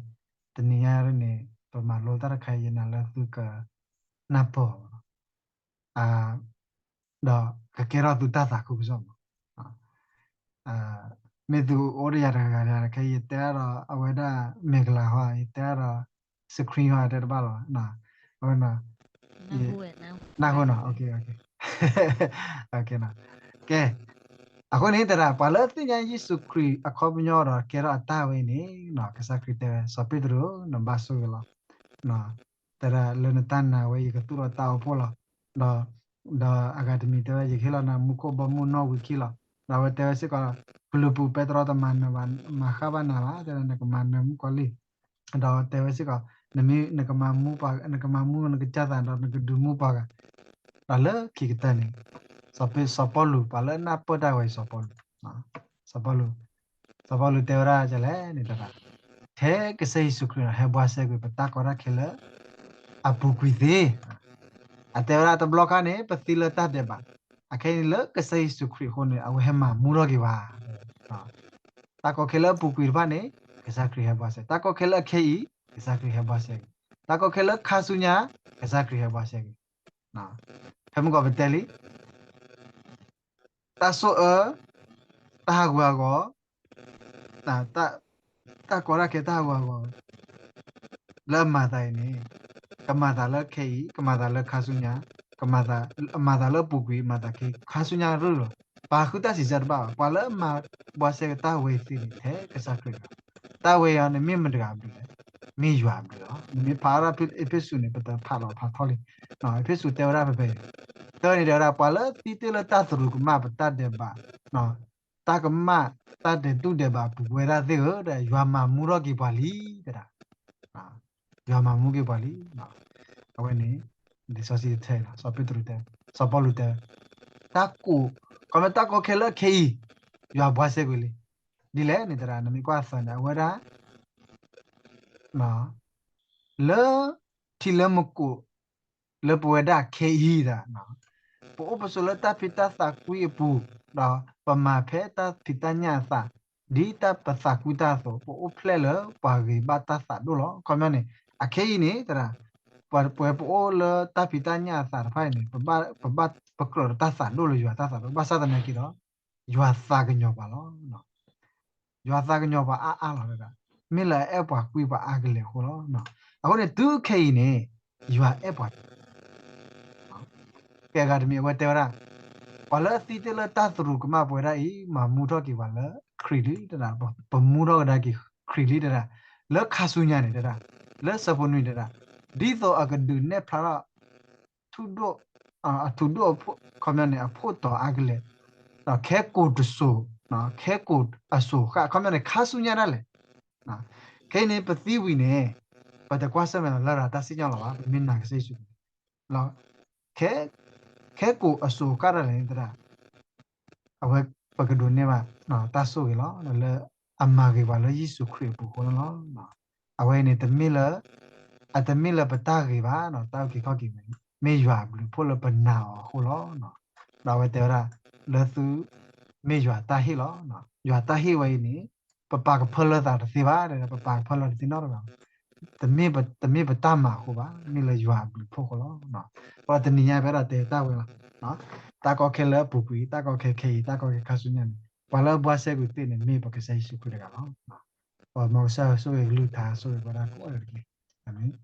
တနံၤညါန့ၣ် ပမၤလိတၢ်တခါအံၤ ယနာ်လၢသုကနၢ်ပၢၢ် ဒီးကကဲထီၣ်သုတၢ်သးခုကစီၣ်မး. မ့ၢ်သုအိၣ်ဒီးယၤတဂၤဂၤ ခဲအံၤယတဲအါဒီးအဝဲဒၣ် မင်္ဂလာဟီ ယတဲအါဒီး screen ဟီ တဲတဘၣ်လီၤ. အဝဲ နၢ်ဟူနီၤ, ကဲ အဃိန့ၣ် တဒၣ် ပှၤလၢသ့ၣ်ညါယ့ၣ်ၡူးခရံာ်အခီပညီဒီးကဲထီၣ်အတၢ်ဝဲအံၤန့ၣ် ကစၢ်ခရံာ်တဲဝဲ စီၤပ့းတရူး နဘၣ်ဆိၣ်ဂ့ၤလီၤ. တဒၣ်လၢနတၢ်နာ်ဝဲ ယကသူၣ်ထီၣ်တၢ်အိၣ်ဖှိၣ်လီၤ. ဒီး ဒီးအဂၤတမံၤတဲဝဲ ယကဟ့ၣ်လီၤနၤမူခိၣ်ဘီမုၢ်နီၣ်ဝံခံလီၤ. ဒီးအဝဲတဲဝဲစ့ၢ်ကီး ကလုာ်ပူၤပဲတြီတမၤနၢၤဘၣ် မၤဃၣ်ဘၣ်နၤဘၣ် တဲဝဲ နကမၤနၢၤမုၣ်ကီၤလံၢ် ဒီးတဲဝဲစ့ၢ်ကီး နမ့ၢ် နကမၤမူ နကမၤမူနကစၢ်သးဒီးနကဒုးမူပှၤဂၤ, ဒီးလၢခံကတၢၢ်န့ၣ် စီၤပီလူး ပှၤလၢနၢ်ပၢၢ်တၢ်ဝဲအံၤ စီၤပီလူး, စီၤပီလူး, စီၤပီလူးတဲဝဲဒၣ်ဒ်လဲၣ်န့ၣ် တဒၣ် ထဲကစၢ်ယ့ၣ်ၡူးခရံာ်ဟဲဘှါရှဲကွံာ်ပတၢ်ကီတၢ်ခဲလၢ အပူၤကွံာ်သ့ အတဲဝဲဒၣ်တဘျီခါန့ၣ် ပသံလၢတၢ်ဒဲးဘး, အခဲအံၤန့ၣ်လၢကစၢ်ယ့ၣ်ၡူးခရံာ်အဃိန့ၣ် အဝဲဟဲမၤမူထီၣ်က့ၤဝဲ တၢ်ကီခဲလၢအပူၤကွံာ်တဖၣ်န့ၣ် ကစၢ်ခရံာ်ဟဲဘှါရှဲ, တၢ်ကီခဲလၢအခဲအံၤ ကစၢ်ခရံာ်ဟဲဘှါရှဲ, တၢ်ကီခဲလၢခါဆူညါ ကစၢ်ခရံာ်ဟဲဘှါရှဲက့ၤ. ဖဲမုၢ်ကီၢ်ပတဲလံ တၢ်ဆိၣ်အၢ, တၢ်ဟးဂူာ်ဟးဂီၤ, တၢ်ကီတၢ်ခဲတၢ်ဟးဂူာ်ဟးဂီၤ လၢအမၤသးအံၤန့ၣ် ကမၤသးလၢခဲအံၤ, ကမၤသးလၢခါဆူညါ, အမၤသးလၢအပူၤကွံာ်, မၤသးခဲအံၤ, ခါဆူညါရုၢ်လီၤ. ပှၤဃုတၢ်စံးဆၢတဘၣ်ဘၣ်. ပှၤလၢအမၤဘှါရှဲက့ၤတၢ်ဝဲအံၤသ့န့ၣ် ထဲကစၢ်ခရံာ်လီၤ. တၢ်ဝဲအံၤန့ၣ် မ့ၢ်မတဂၤအဘျုးလဲၣ်. မ့ၢ်ယွၤအဘျုးလီၤ. နမ့ၢ်ဖးအါထီၣ်အ့းဖ့းစူးန့ၣ် ပတဖးလီၤဖးထီလံ. အ့းဖ့းစူးတဲဝဲဒၣ်ဖဲဖဲအံၤ, တၢ်န့ၣ်တဲဝဲဒၣ် ပှၤလၢသံတ့ၢ်လၢတၢ်သရူးကမၣ်ပတၢ်ဒဲးဘး, တၢ်ကမၣ် တၢ်ဒဲးတူၢ်ဒဲးဘးအပူၤ ပဝဲဒၣ်သ့ၣ်ဧၢ, ယွၤမၤမူထီၣ်က့ၤပှၤလံ, တဲဒၣ်, ယွၤမၤမူက့ၤပှၤလံ. အဝဲန့ၣ် လံာ်စီဆှံတဆၢအံၤလီၤ. စီၤပ့းတရူးတဲ, စီၤပီလူးတဲ, တၢ်ကိး, ခီမ့ၢ်တၢ်ကီခဲလၢာ်ခဲအံၤ ယွၤဘှါစဲကွံာ်လံ. ဒ်လဲၣ်န့ၣ် တဲဒၣ်, နမ့ၢ်ကွၢ်သးန့ၣ် အဝဲဒၣ် လၢ ထံလၢမကိး လၢပဝဲဒၣ်ခဲအံၤဒၣ်, ပအိၣ်ပဆိးလၢတၢ်ဖံးတၢ်သးကွံအပူၤ, ဒီးပမၤဖဲတၢ်ဖံးတၢ်ညၣ်အသး ဒ်တၢ်ပသးကွံတၢ်အသိး, ပအိၣ်ဖျဲၣ်လၢပှၤဂ့ၤဘၣ်တၢ်သးဒိၣ်လီၤ. ခီပညီန့ၣ် အခဲအံၤန့ၣ် တဲဒၣ်, ပှၤပဝဲပအိၣ်လၢတၢ်ဖံးတၢ်ညၣ်အသးတဖၣ်အံၤန့ၣ် ပဘၣ်ပကြၢးဒီးတၢ်သးဒိၣ်လၢယွၤတၢ်သးဒိၣ်, ဘၣ်ဆၣ်သနာ်က့ဒီး ယွၤသးကညီၤပှၤလီၤ. ယွၤသးကညီၤပှၤအါအါလီၤ, မ့ၢ်လၢအအဲၣ်ပှၤကွံပှၤအါကလဲာ်အဃိလီၤ. အဃိန့ၣ် တုၤခဲအံၤန့ၣ် ယွၤအဲၣ်ပှၤ ကဲဂၤတမံၤ အဝဲတဲဝဲဒၣ်, ပှၤလၢအသံတ့ၢ်လၢတၢ်သရူးကမၣ်ပဝဲဒၣ်အံၤ မၤမူထီၣ်က့ၤပှၤလၢခရံာ်လံ, ပမူထီၣ်ကဒါက့ၤခရံာ်လံ တဲဒၣ်, လၢခါဆူညါန့ၣ် တဲဒၣ်, လၢဆၢဖိနွံ တဲဒၣ်, ဒ်သိးအကဒုးနဲၣ်ဖျါထီၣ် ထူဒိၣ်, အထူဒိၣ်အဖှိၣ်, ခီပညီန့ၣ် အဖှိၣ်တီၤအါကလဲာ်, ဒီးခဲကိာ်တစိၤ, ခဲကိာ်အစိၤဃၣ်, ခီပညီန့ၣ် ခါဆူညါဒၣ်လဲာ်. ခဲအံၤန့ၣ် ပသံဝံၤန့ၣ် ပတကွၢ်ဆၢၣ်မဲာ်လီၤလရာ်တၢ်စံၣ်ညီၣ်လီၤဘၣ်, ပမ့ၢ်နာ်ကစၢ်ယ့ၣ်ၡူးခရံာ် ခဲကိာ်အစိၤဃၣ်ဒၣ်လဲာ်န့ၣ် တဲဒၣ်, အဝဲပကဒိးန့ၢ်ဘၣ် တၢ်ဆိၣ်ဂ့ၤလီၤ, လၢအမၤဂ့ၤပှၤလၢယ့ၣ်ၡူးခရံာ်အပူၤအဃိလီၤ. အဝဲန့ၣ် တမ့ၢ်လၢ, အတမ့ၢ်လၢပတၢ်ဂ့ၤဘၣ်, တၢ်အုၣ်က့ၤခီၣ်က့ၤဝဲန့ၣ် မ့ၢ်ယွၤအဘျုးအဖှိၣ်လၢပနာ်အီၤအဃိလီၤ. ဒီးအဝဲတဲဝဲဒၣ်, လၢသု, မ့ၢ်ယွၤတၢ်ဟ့ၣ်လီၤ. ယွၤတၢ်ဟ့ၣ်ဝဲအံၤန့ၣ် ပပာ်ကဖၢလၢသးတသ့ဘၣ်, ပပာ်ကဖၢလၢတသ့နီတဂၤဘၣ်. တမ့ၢ်ပတၢ်မၤအဃိဘၣ်, မ့ၢ်လၢယွၤအဘျုးအဖှိၣ်အဃိလီၤ. အဃိတနံၤညါဖဲဒၣ်တဲတၢ်ဝဲလီၤ. တၢ်ကီခဲလၢအပူၤကွံာ်, တၢ်ကီခဲခဲအံၤ, တၢ်ကီခဲခါဆူညါန့ၣ် ပှၤလၢအဘှါစဲကွံာ်သ့ၣ်န့ၣ် မ့ၢ်ပကစၢ်ယ့ၣ်ၡူးခရံာ်တဂၤလီၤ. မ်ကစၢ်ယွၤဆိၣ်ဂ့ၤကလုၢ်ကထါ, ဆိၣ်ဂ့ၤပဝဲဒၣ်ကိးဂၤဒဲးတက့ၢ်. အၤမ့ၣ်.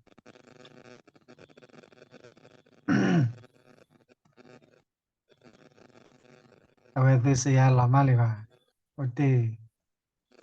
အဝဲသ့ၣ်စံးယၤလီၤမၢ်လံဘၣ်, အိၣ်တ့ၢ်